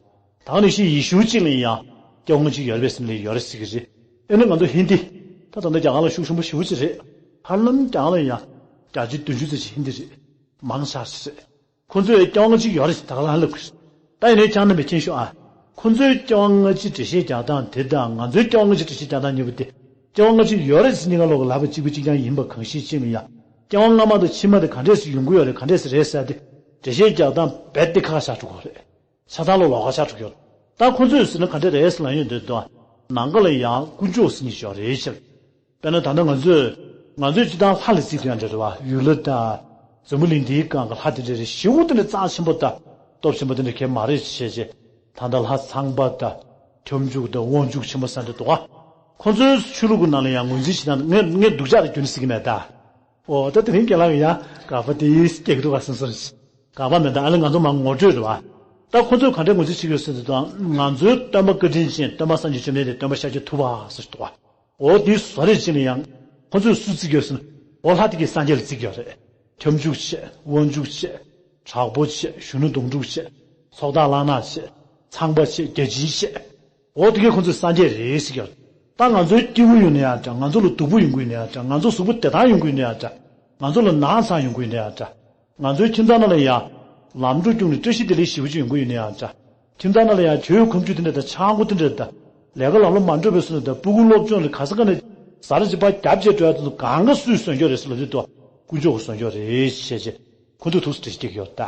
ད་ག་ནང་བཞིན་ཡེ་ཤུ་གཅིག་ལ་ཡང་སྐྱེ་བ་སྔ་ཕྱི་ཡོད་རེད་པས་ཟེར་ན་ལས་ཡོད་རེད་ཟེར་གི་རེད། ཨེ་ནི་ང་ཚོ་ཧིན་དི། ད་ད་ལྟ་རྒྱ་གར་ལ་ཤུགས་ཆེན་པོ་ཞེ་པོ་ཅིག་རེད། ཧ་ལམ་རྒྱ་གར་ལ་ཡང་བརྒྱ་ཆ་བདུན་ཅུ་ཙམ་ཞིག་ཧིན་དི་རེད། མང་ཆེ་ཞིག་རེད། ཁོ་ཚོས་སྐྱེ་བ་སྔ་ཕྱི་ཡོད་རེད་ཟེར་ད་ག་ལ་ལབ་གི་རེད། ད་ཡིན་ནའི་ཁྱེད་རྣམ་པས་མཁྱེན་ཤོག་ཨ། ཁོ་ཚོའི་སྐྱེ་བ་སྔ་ཕྱི་འགྲེལ་བཤད་རྒྱག་སྟངས་དེ་དང་ང་ཚོའི་སྐྱེ་བ་སྔ་ཕྱི་འགྲེལ་བཤད་རྒྱག་སྟངས་གཉིས་པོ་དེ། སྐྱེ་བ་སྔ་ཕྱི་ཡོད་རེད་ཟེར་གཉིས་ཀ་ལོག་གི་ལབ་པ་གཅིག་པ་གཅིག་རྐྱང་ཡིན་པ་གང་ཤེས་ཅིག་ཡིན་ཡང་། སྐྱེ་བ་སྔ་མ་དང་ཕྱི་མ་དེ་ག་འདྲས་སེ་ཡོང་གི་ཡོད་རེད། ག་འདྲས་སེ་རེད་ཟེར་ཏེ། འགྲེལ་བཤད་རྒྱག་སྟངས་རྦད་དེ་ཁག་ཁག་ཆགས་འགྲོ་གི་རེད། ཆ་ཚང་ལོག་ལོགས་ཀ་ཆགས་འགྲོ་གི་ཡོད། ད་ཁོ་ཚོས་ཟེར་ན་ག་འདྲས་རེད་ཟེར་ལབ་ཡོང་དུས་དོ། ནང་ཁ་ལ་ཡང་དཀོན་མཆོག་ཟེར་མཁན་ཞིག་ཡོད་རེད་ཟེར། དཔེར་ན་ད་ལྟ་ང་ཚོས། ང་ཚོས་སྤྱིར་བཏང་ལྷ་ལ་བརྩི་གི་ཡོད་འདྲ་རེད་བ། ཡུལ་ལྷ་དང་། འཛམ་བུ་གླིང་འདིའི་སྒང་གི་ལྷ་དེ་འདྲ་རེད། ཞེ་པོ་དེ་འདྲ་རྩ་ཆེན་པོ་དང་། སྟོབས་ཆེན་པོ་དེ་འདྲ་གང་ཡང་མ་རེད་ཅེས་བྱས། ད་ལྟ་ལྷ་ཚངས་པ་དང་། ཁྱབ་འཇུག་དང་། དབང་ཕྱུག་ཆེན་པོ་ཟེར་འདྲ་འདུག་ག་ཁོ་ཚོའི་ཆོས་ལུགས་ཀྱི་ནང་ལ་ཡང་ངོས་འཛིན་བྱེད་སྟངས་ངས་ངས་སྡུག་ཅག་རེད་རྒྱུན་ཟེར་གྱི་མེད་ད། འོ་ད་དེ་རིང་རྒན་ལགས་ཀྱིས་ཡང་དགག་པ་དེ་སྐྱེ་གི་འདུག་ག་སེམས་སོར་རེད། དགག་པ་མེད་ད། ཨ་ལས་ང་ཚོ་མར་ངོ་སྤྲོད་རེད་བ། ད་ཁོ་ཚོས་ག་འདྲའི་ངོས་འཛིན་བྱེད་ཀྱི་ཡོད་ཟེར་དུས་དང་། ང་ཚོའི་སྟོན་པ་བཀའ་དྲིན་ཅན་སྟོན་པ་སངས་རྒྱས་བཅོམ་ལྡན་འདས་སྟོན་པ་ཤཱཀྱ་ཐུབ་པ་ཟེར་འདུག་ག་འོ་དེའི་བཟོ་རིག་ཅིག་ལ་ཡང་ཁོ་ཚོས་སུ་བརྩི་གི་ཡོད་ཟེར་ན། འོ་ལྷ་དེ་གས་སངས་རྒྱས་ལ་བརྩི་གི་ཡོད་རེད། ཁྱབ་འཇུག་བྱས། དབང་ཕྱུག་བྱས། དྲག་པོ་བྱས། གཞོན་ནུ་དོང་སྤྲུགས་བྱས། ཚོགས་བདག་གླང་ནག་བྱས། ཚངས་པ་བྱས། བརྒྱ་བྱིན་བྱས། འོ་དེ་གས་ཁོ་ཚོས་སངས་རྒྱས་རེད་ཟེར་གི་ཡོད་རེད། ད་ང་ཚོའི་སྐྱིད་པོ་ཡོང་ན་ཡང་འདྲ། ང་ཚོ་ལ་སྡུག་པོ་ཡོང་གི་ཡོད་ན་ཡང་འདྲ། ང་ཚོ་གཟུགས་པོ་བདེ་ཐང་ཡོང་གི་ཡོད་ན་ཡང་འདྲ། ང་ཚོ་ལ་ན་ཚ་ཡོང་གི་ཡོད་ན་ཡང་འདྲ། ང་ཚོའི་ཁྱིམ་ཚང་ནང་ལ་ཡང་ལམ་འགྲོ་རྒྱུགས་ནས་བཀྲ་ཤིས་བདེ་ལེགས་ཞེ་པོ་ཅིག་ཡོང་གི་ཡོད་ན་ཡང་འདྲ། ཁྱིམ་ཚང་ནང་ལ་ཡང་གྱོད་ཁོམ་ཆུ་དེ་འདྲ་དང་། ཆང་སྒོ་དེ་འདྲ་དང་། ལས་ཀ་ལམ་ལྷོང་མ་འགྲོ་བའི་སོ་ནས་དང་། སྤུ་གུ་སློབ་སྦྱོང་ལ་ག་ས་ག་ནས་ཟ་ར་ཅིག་ཕར་རྒྱབ་བྱས་འགྲོ་ཡ་དེ་ཚོ་གང་ག་སུས་བཟོས་ཀྱི་ཡོད་རེད་ཟེར་ལབ་དུས་དོ། དཀོན་མཆོག་གིས་བཟོས་ཀྱི་ཡོད་རེད་ཅེས་བྱས། ཁོ་ཚོས་ཐུགས་སུ་འདྲི་ཞིག་སྐྱེ་གི་ཡོད་ད།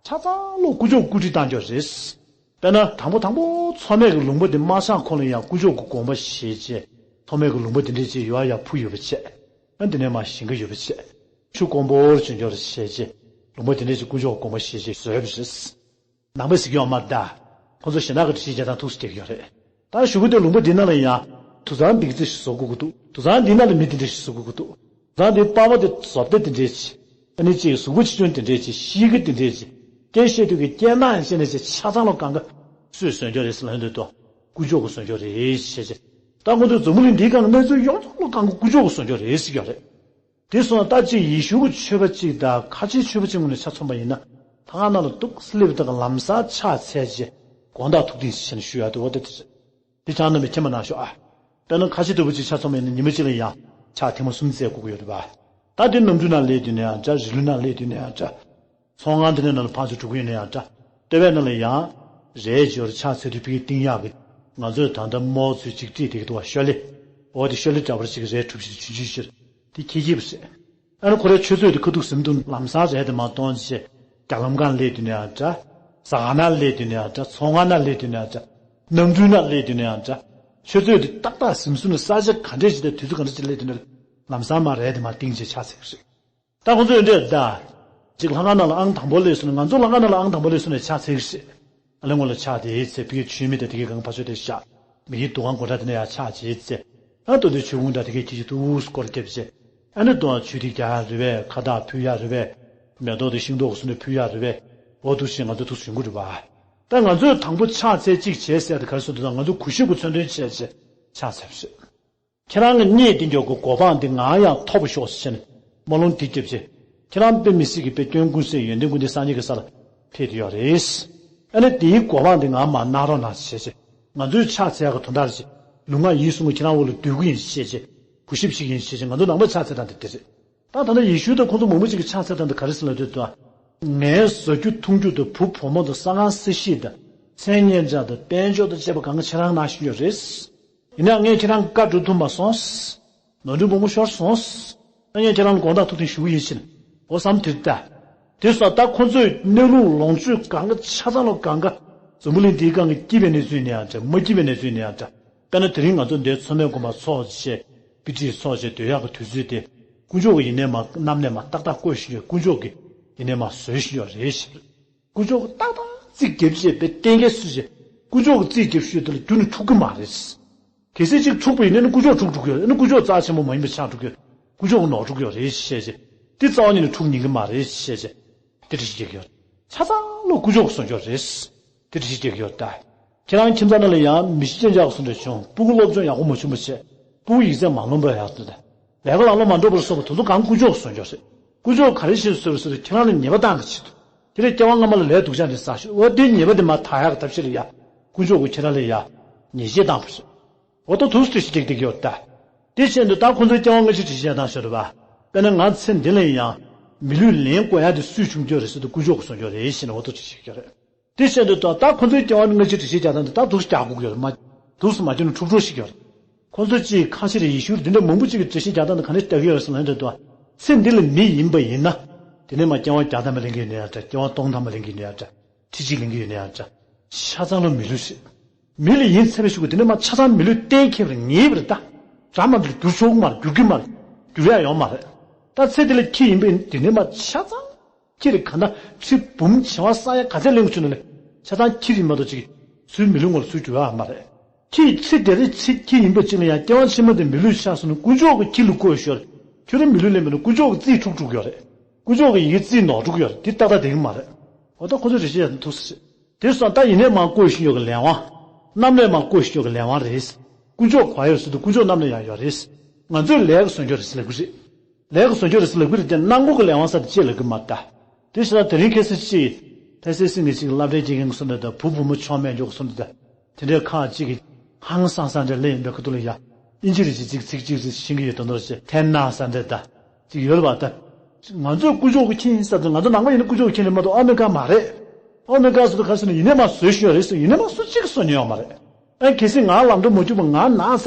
ཆ་ཚང་ལོག་དཀོན་མཆོག་གིས་བཀོད་སྒྲིག་བཏང་ཀྱི་ཡོད་རེད། དཔེར་ན་དང་པོ་དང་པོ་མཚོ་སྨན་གྱི་ལུང་པ་དེ་མ་ཆགས་གོང་ལ་ཡང་དཀོན་མཆོག་གི་དགོངས་པ་བཞེས་བྱས། མཚོ་སྨན་གྱི་ལུང་པ་དེ་འདྲས་ཅིག་ཡོད་ཡ་ཕུ་ཡོད་པ་བྱས། ཨ་འདི་ནས་མར་ཞིང་ཁ་ཡོད་པ་བྱས། ཆུ་དཀོན་པོ་བྱུང་ཀྱི་ཡོད་རེད་བྱས་བྱས། ལུང་པ་དེ་འདྲས་ཅིག་དཀོན་མཆོག་གི་དགོངས་པ་བཞེས་བྱས་བཟོས་པ་རེད། ནང་པས་ཟེར་གྱི་ཡོད་མ་རེད་ད། ཁོ་ཚོ་གཞན་དག་གི་འགྲེལ་བཤད་བྱེད་སྟངས་ཐུགས་སུ་སྐྱེ་གི་ཡོད་རེད། ད་གཞུག་གུ་དེ་ལུང་པ་འདི་ནང་ལ་ཡང་དུད་ཚང་འདི་ག་ཚོད་ཞིག་བཟོ་དགོས་ཀྱི་འདུག་དུད་ཚང་འདི་ནང་ལ་མི་འདི་འདྲ་ཞིག་བཟོ་དགོས་ཀྱི་འདུག་དུད་ཚང་འདི་པགས་པ་དེ་བཟོ་ལྟ་འདི་འདྲས་ཅིག་ཨ་ནི་ཅིག་གཟུགས་པོ་ཆེ་ཆུང་འདི་འདྲས་ཅིག་གཤིས་ཀ་འདི་འདྲས་ཅིག་སྐད་བཤད་དུས་ཀྱི་སྐད་གདངས་བཤད་ནས་ཅིག་ཆ་ཚང་ལ་གང་ག་སུས་བཟོས་ཀྱི་རེད་ཟེར་ལབ་འདོད་དོ། དཀོན་མཆོག་གིས་བཟོས་ཀྱི་རེད་ཟེར་ཅིག་ད་ཁོང་ཚོས་འཛམ་བུ་གླིང་འདིའི་སྒང་གི་གནས་ཚུལ་ཡོངས་རྫོགས་ལ་གང་ག་དཀོན་མཆོག་གིས་བཟོས་ཀྱི་རེད་ཟེར་གྱི་རེད། དེ་སོང་ཙང་ད་ཅིག་ཡེ་ཤུ་གི་ཆོས་པ་གཅིག་དང་ཁ་ཆེའི་ཆོས་པ་གཅིག་ངོས་ནས་ཆ་མཚོན་པ་ཡིན་ན། ད་ག་ནང་ལ་འདུག་སེ་སླེབས་དང་ལམ་སང་ཕྱག་འཚལ་རྗེས་དགོངས་དག་ཐུགས་བདེན་ཞེས་ནས་ཞུ་ཡ་དེ་འོ་ད་དེ་རེད། དེ་ཆ་རྣམས་ནས་མཁྱེན་པ་གནང་ཤོག་ཨ། དཔེར་ན་ཁ་ཆེ་ལྟ་བུ་གཅིག་ཆ་མཚོན་པ་ཡིན་ན་ཉི་མ་གཅིག་ལ་ཡང་ ཕྱག་ཐེངས་མ་གསུམ་བཙལ་དགོས་ཀྱི་ཡོད་རེད་པ། ད་དེ་གནམ་གྲུའི་ནང་སླེབས་དུས་ནའང་འདྲ། རི་ལུའི་ནང་སླེབས་དུས་ནའང་འདྲ། ཚོང་ཁང་དེ་འདྲའི་ནང་ལ་ཕར་ཚུར་འགྲོ་གི་ཡོད་ན་ཡང་འདྲ། ལྟེ་བའི་ནང་ལ་ཡང་རས་ཅིག་ཡོད་རེད། ཕྱག་འཚལ་དུས་ཕ་གིར་བཏིང་ཡག་གི། ང་ཚོས་ད་ལྟ་རྨོ་ཚོས་ཅིག་དཀྲིས་བསྡད་ཀྱི་འདུག་པ། ཤོ་ལེ། འོ་དེ་ཤོ་ལེ་འདྲ་པོ་ཅིག་རས་གྲུ་བཞི་ཆུང་ཆུང་ཞིག་དེ་འཁྱེར་གྱི་ཡོད་པ་རེད། ཨ་ནི་ཁོ་རའི་ཆུ་ཚོད་དེ་ཁ་ཐུག་ཟིན་དུས་ལམ་སང་རས་དེ་མར་གཏོང་བྱས། རྒྱ་ལམ་སྒང་སླེབས་དུས་ནའང་འདྲ། ཟ་ཁང་ནང་སླེབས་དུས་ནའང་འདྲ། ཚོང་ཁང་ནང་སླེབས་དུས་ནའང་འདྲ། གནམ་གྲུའི་ནང་སླེབས་དུས་ནའང་འདྲ། ཆུ་ཚོད་དེ་ཏག་ཏག་ཟིན་སོང་ན། ས་ཆ་ག་འདྲས་ཞིག་དང་དུས་ཚོད་ག་འདྲས་ཅིག་སླེབས་དུས་ན། ལམ་སང་མར་རས་དེ་མར་བཏིང་བྱས་ཕྱག་འཚལ་གྱི་རེད། ད་ཁོང་ཚོས་འདྲ་ད། ཅིག་ལྷ་ཁང་ནང་ལ་ཨང་དང་པོ་སླེབས་སོང་ན། ང་ཚོ་ལྷ་ཁང་ནང་ལ་ཨང་དང་པོ་སླེབས་སོང་ན་ཕྱག་འཚལ་གྱི་རེད། ཨ་ལས་ངོ་ལ་ཕྱག་དེ་འཚལ། ཕ་གིར་མཆོད་མེ་དང་དེ་གའི་སྒང་ཕར་ཕྱོགས་དེར་བཞག་མ་གིའི་འདུ་ཁང་སྒོ་འགྲམ་དེ་ནས་ཡར་ཕྱག་དེ་འཚལ། ཨ་ལྟོ་དེ་མཆོད་ཀོང་འདྲ་དེ་གའི་ཁྱི་ཁྱི་ཏུས་སྐོར་རྒྱབ་བྱས། ཨ་ནི་ལྟོ་མཆོད་དེ་རྒྱག་ཡག་རེད་པས། ཁ་བཏགས་ཕུལ་ཡག་རེད་པས། མེ་ཏོག་དང་ཤིང་ཏོག་གི་བཟོ་འདྲ་ཕུལ་ཡག་རེད་པས། འོ་འདུག་བྱས་ང་ཚོ་འདུག་སེ་བྱུང་གི་རེད་པ། ད་ང་ཚོས་དང་པོ་ཕྱག་འཚལ་གཅིག་བྱས་ཟེར་དེ་ག་རེ་ཟེར་འདུག་ད། ང་ཚོ་གུས་ཞབས་ཀྱི་མཚོན་དོན་བྱས་བྱས་ཕྱག་འཚལ་བ་རེད། ཁྱེད་རང་གི་བརྙས་དེ་འགྱོ་གི་གོ་འཕང་དེ་ང་ཡང་ཐོབ་པར་ཤོག་ཟེར་ནས་སྨོན་ལམ་འདི་བརྒྱབ་རྗེས། ཁྱེད་རང་དཔེ་མི་སྲིད་ཀྱི་དཔེ་སྐྱོན་ཀུན་ཟད། ཡོན་ཏན་ཀུན་ལྡན་སངས་རྒྱས་ཀྱི་ས་ལ་ཕེབས་བསྡད་ཡོད་རེད། ཨ་ནི་དེའི་གོ་འཕང་དེ་ང་མར་གནང་རོགས་གནང་ཞེས་བྱས། ང་ཚོས་ཕྱག་འཚལ་ཡག་གི་དོན་དག་རེད་ཅེས། ལུས་ངག་ཡིད་གསུམ་གྱིས་ཁྱེད་རང་འོག་ལ་འདུད་ཀྱི་ཡིན་ཞེས་བྱས། གུས་ཞབས་ཞུ་གི་ཡིན་ཞེས་བྱས། ང་ཚོ་ནང་པ་ཕྱག་འཚལ་སྟངས་དེ་དེ་རེད། ད་ད་ལྟ་ཡེ་ཤུ་དང་ཁོང་ཚོ་མང་པོ་ཅིག་གིས་ཕྱག་འཚལ་སྟངས་དེ་ག་རེ་ཟེར་ལབ་དུས། ངའི་ཟ་རྒྱུ་འཐུང་རྒྱུ་དང་། བུ་བུ་མོ་དང་། ས་ཁང་ས་གཞི་དང་། མཚན་སྙན་གྲགས་དང་། དཔལ་འབྱོར་དང་བཅས་པ་གང་ག་ཁྱེད་རང་གནང་བཞིན་ཡོད་རེད། ཡིན་ནའང་ངས་ཁྱེད་རང་བཀའ་སྒྲུབ་ཐུབ་མ་སོང་། ནོར་འཁྲུལ་མང་པོ་ཤོར་སོང་། ཨ་ངས་ཁྱེད་རང་ལ་དགོངས་དག་ཐུགས་བདེན་ཞུ་གི་ཡིན་ཕྱིན། འོ་བསམ་དེ་ལྟ། དེ་སོང་ད་ཁོ་ཚོས་གནས་ལུགས་ལོངས་སྤྱོད་གང་ག་ཆ་ཚང་ལོ་གང་ག་འཛམ་བུ་གླིང་འདིའི་སྒང་གི་སྐྱིད་པའི་གནས་ཚུལ་ཡིན་ན་ཡང་འདྲ། མ་སྐྱིད་པའི་གནས་ཚུལ་ཡིན་ན་ཡང་འདྲ། དཔེར་ན་དེ་རིང་ང་ཚོ་འདིར་མཚོ་སྨན་དགོན་པར་ཚོགས་བྱས། དཔེ་ཁྲིད་ཚོགས་བྱས་སྡོད་ཡག་གི་དུས་ཚོད་དེ། དཀོན་མཆོག་གིས་ཡིན་ནའི་མ་གནམ་ནས་མ་ཏག་ཏག་བཀོད་བཞིན་ཡོད། དཀོན་མཆོག་གིས་ཡིན་ནའི་མ་བཟོས་བཞིན་ཡོད་རེད་ཞེས། དཀོན་མཆོག་གིས་ཏག་ཏག་རྩིས་བརྒྱབ་བྱས་པའི་གཏན་འཁེལ་སུ་བྱས། དཀོན་མཆོག་གིས་རྩིས་བརྒྱབ་ཤོས་དེ་ལ་རྒྱུ་ནི་འཁྲུག་གི་མ་རེད། གལ་སྲིད་ཅིག་འཁྲུག་པ་ཡིན་ན་ནི་དཀོན་མཆོག་འཁྲུག་འགྲོ་གི་ཡོད་རེད། ཨ་ནི་དཀོན་མཆོག་རྩ་ཆེན་པོ་མ་ཡིན་པ་ཆགས་འགྲོ་གི་ཡོད། དཀོན་མཆོག་གིས་ནོར་འཁྲུག་གི་ཡོད་རེད་ཞེས་བྱས། འདི་རྩ་བ་ཉིད་ནས་འཁྲུག་ཉན་གི་མ་རེད་ཞེས་བྱས། འདི་འགྲེལ་བཤད་རྒྱག་གི་ཡོད། ཆ་ཚང་ལོ་དཀོན་མཆོག་གིས་བཟོ་འགྱོག་རེད། དེ་འགྲེལ་བཤད་རྒྱག་གི་ཡོད་ད། ཁྱེད་རང་ཁྱིམ་ཚང་ནང་ལ་ཡང་མི་ཤི་རྐྱེན་ཆག་སོང་འདྲ་བྱུང་། སྤུ་གུ་སློབ་སྦྱོང་ཡག་པོ་མ་བྱུང་བ་བྱས། སྤུ་གུ་ཡིག་ཚད་མ་ལོན་པ་ཡག་འདུག་ད། ལས་ཀ་ལ་ལོ་མ་འགྲོ་བར་སོང་བ་དེ་ཚོ་གང་དཀོན་མཆོག་གིས་བཟོ་འགྱོག་རེད། དཀོན་མཆོག་ག་རེ་བྱས་བཟོས་བཟོས་ཁྱེད་རང་ལ་ཉེས་པ་བཏང་གི་བྱེད་དུ། དེ་ལས་སྐྱེ་བ་སྔ་མ་ལ་ལས་སྡུག་ཅག་འདི་བསགས་ཤོག་འོ་དེ་ཉེས་པ་དེ་མར་དག་ཡག་གི་ཐབས་ཤེས་ལ་ཡ། དཀོན་མཆོག་གིས་ཁྱེད་རང་ལ་ཡ། ཉེས་ཆད་བཏང་བ་རེད། འོ་ད་དུས་སུ་དེ་ཞིག་སྐྱེག་སྐྱེག་ཡོད་ད། དེ་བྱས་འདུག་ད་ཁོ་ཚོའི་སྐྱེ་བ་སྔ་ཕྱི་འགྲེལ་བཤད་རྒྱག་སྟངས་ཤོད་རེད་པ། དཔེར་ན་ང་ཚེ་འདི་ལ་ཡང་། མི་ལུས་ལེན་དགོས་ཡ་དེ་སུས་བྱུང་རྒྱུ་རེད་ཟེར་དུས་དཀོན་མཆོག་གིས་བཟོ་རྒྱུ་རེད་ཞེས་ནས་འོ་ད་དེ་བཤད་ཀྱི་ཡོད་རེད། དེ་བྱས་འདུག་ད་ད་ཁོ་ཚོའི་སྐྱེ་བ་སྔ་ཕྱི་འགྲེལ་བཤད་རྒྱག་སྟངས་དེ་ད་དུས་སུ་རྒྱག་དགོས་ཀྱི་ཡོད་རེད་མ། དུས་སུ་མ་བྱུང་ན་འཁྲུག་འགྲོ་ཞིག་ཡོད་རེད། ཁོ་ཚོ་གཅིག་ཁ་ཤས་རེ་ཡེ་ཤུ་འདི་འདྲ་མང་པོ་གཅིག་གིས་འགྲེལ་བཤད་རྒྱག་སྟངས་དེ་ག་ནས་རྒྱག་གི་ཡོད་རེད་ཟེར་ལབ་ཡོང་དུས། ཚེ་འདི་ལ་མི་ཡིན་པ་ཡིན་ན། དེ་ནས་མར་སྐྱེ་བ་བརྒྱ་ཐམ་པ་ལེན་གྱི་ཡོད་ན་ཡང་འདྲ། སྐྱེ་བ་སྟོང་ཐམ་པ་ལེན་གྱི་ཡོད་ན་ཡང་འདྲ། ཁྲི་གཅིག་ལེན་གྱི་ཡོད་ན་ཡང་འདྲ། ཆ་ཚང་ལོ་མི་ལུས་ཤིག་མི་ལ་ཡིན་ཚད་པའི་གཞུག་གུ་དེ་ནས་མར་ཆ་ཚང་མི་ལུས་གཏན་འཁེལ་བར་ངེས་པར་ད། འདྲ་མ་འདྲ་འགྱུར་ཆོག་གི་མ་རེད། འགྱུར་གྱི་མ་རེད། འགྱུར་ཡ་ཡོང་མ་རེད། ད་ཚེ་འདི་ལ་ཁྱི་ཡིན་པས་དེ་ནས་མར་ཆ་ཚང་། ཁྱི་རེད་ག་འདྲ་ཁྲི་འབུམ་བྱེ་བ་བསགས་ཡ་ག་ཚད་ལེན་དགོས་བྱུང་ན་ལས་ཆ་ཚང་ཁྱི་རེད་མ་གཏོགས་ཅིག་ཚུར་མི་ལུས་ངོ་ལ་ཚུར་འགྱུར་ཡ་མ་རེད། ཁྱི་ཚེ་འདི་རེད་ཚེ་ཁྱི་ཡིན་པ་ཅིག་ལ་ཡང་སྐྱེ་བ་ཕྱི་མ་དེ་མི་ལུས་ཆགས་སོང་ན་དཀོན་མཆོག་གིས་ཁྱི་ལ་བཀོད་ཤོར། ཁྱོད་རང་མི་ལུས་ལེན་པ་ན་དཀོན་མཆོག་གི་རྩིས་འཁྲུག་འགྲོ་གི་ཡོད་རེད། དཀོན་མཆོག་གི་ཡི་གེ་རྩིས་ནོར་འགྲོ་གི་ཡོད་རེད། དེ་ཏག་ཏག་བསྡད་ཀྱི་མ་རེད། འོ་ད་ཁོ་ཚོས་འགྲེལ་བཤད་ཡག་ཐུགས་སུ་ཆེ། དེ་སོང་ད་ཡིན་ནའི་མར་བཀོད་བཞིན་ཡོད་ཀྱི་ལས་དབང་། གནམ་ལས་མར་བཀོད་བཞིན་ཡོད་ཀྱི་ལས་དབང་རེད། དཀོན་མཆོག་ག་ཡོད་ཟེར་དུས་དཀོན་མཆོག་གནམ་ལ་ཡང་ཡོད་རེད། ང་ཚོས་ལས་ཀྱིས་བཟོ་རྒྱུ་རེད་ཟེར་ལབ་ཀྱི་རེད། ལས་ཀྱིས་བཟོ་རྒྱུ་རེད་ཟེར་ལབ་ཀྱི་རེད་དེ་གནང་སྒོ་གི་ལས་དབང་ཟེར་དེ་ཅི་ལབ་ཀྱི་མ་རེད་ད། དེ་བྱས་ན་དེ་རིང་ཁ་སང་ཅིག་ལྷ་སའི་སེང་གེ་ཅིག་སློབ་གྲྭའི་དགེ་རྒན་གྱིས་གསུངས་འདུག་ད། བུ་བུ་མོ་ཆོ་མེད་འཇོག་གསུངས་འདུག་ད། དེ་འདྲའི་ཁག་ཅིག་གིས་ཧང་སང་ས་འདྲ་ལས་ཡིན་པའི་ཁ་ཐུག་ལ་ཡ། ཨིན་ཇི་རེ་ཅིག་ཅིག་ཚིག་ཅིག་ཅིག་ཤེས་ཀྱི་ཡོད་དོན་དག་ཅིག་ཐེན་ན་ས་འདྲ་ད། ཅིག་ཡོད་རེད་པ་ད། ང་ཚོས་དཀོན་མཆོག་གི་ཁྱི་ཡིན་ས་དེ་ང་ཚོ་ནང་པ་ཡིན་ན་དཀོན་མཆོག་གི་ཁྱི་རེད་མ་གཏོགས་ཨ་མི་ཀ་མ་རེད། ཨ་མི་ཀ་སུ་དུ་ག་སུ་ནི་ཡིན་ནའི་མ་བཟོས་ཤོས་རེད་ཟེར་ཡིན་ནའི་མ་སུ་གཅིག་གིས་བཟོ་མྱོང་ཡོད་མ་རེད། ཨ་གལ་སྲིད་ང་ལམ་འགྲོ་མ་བརྒྱུད་པ་ང་ན་ས་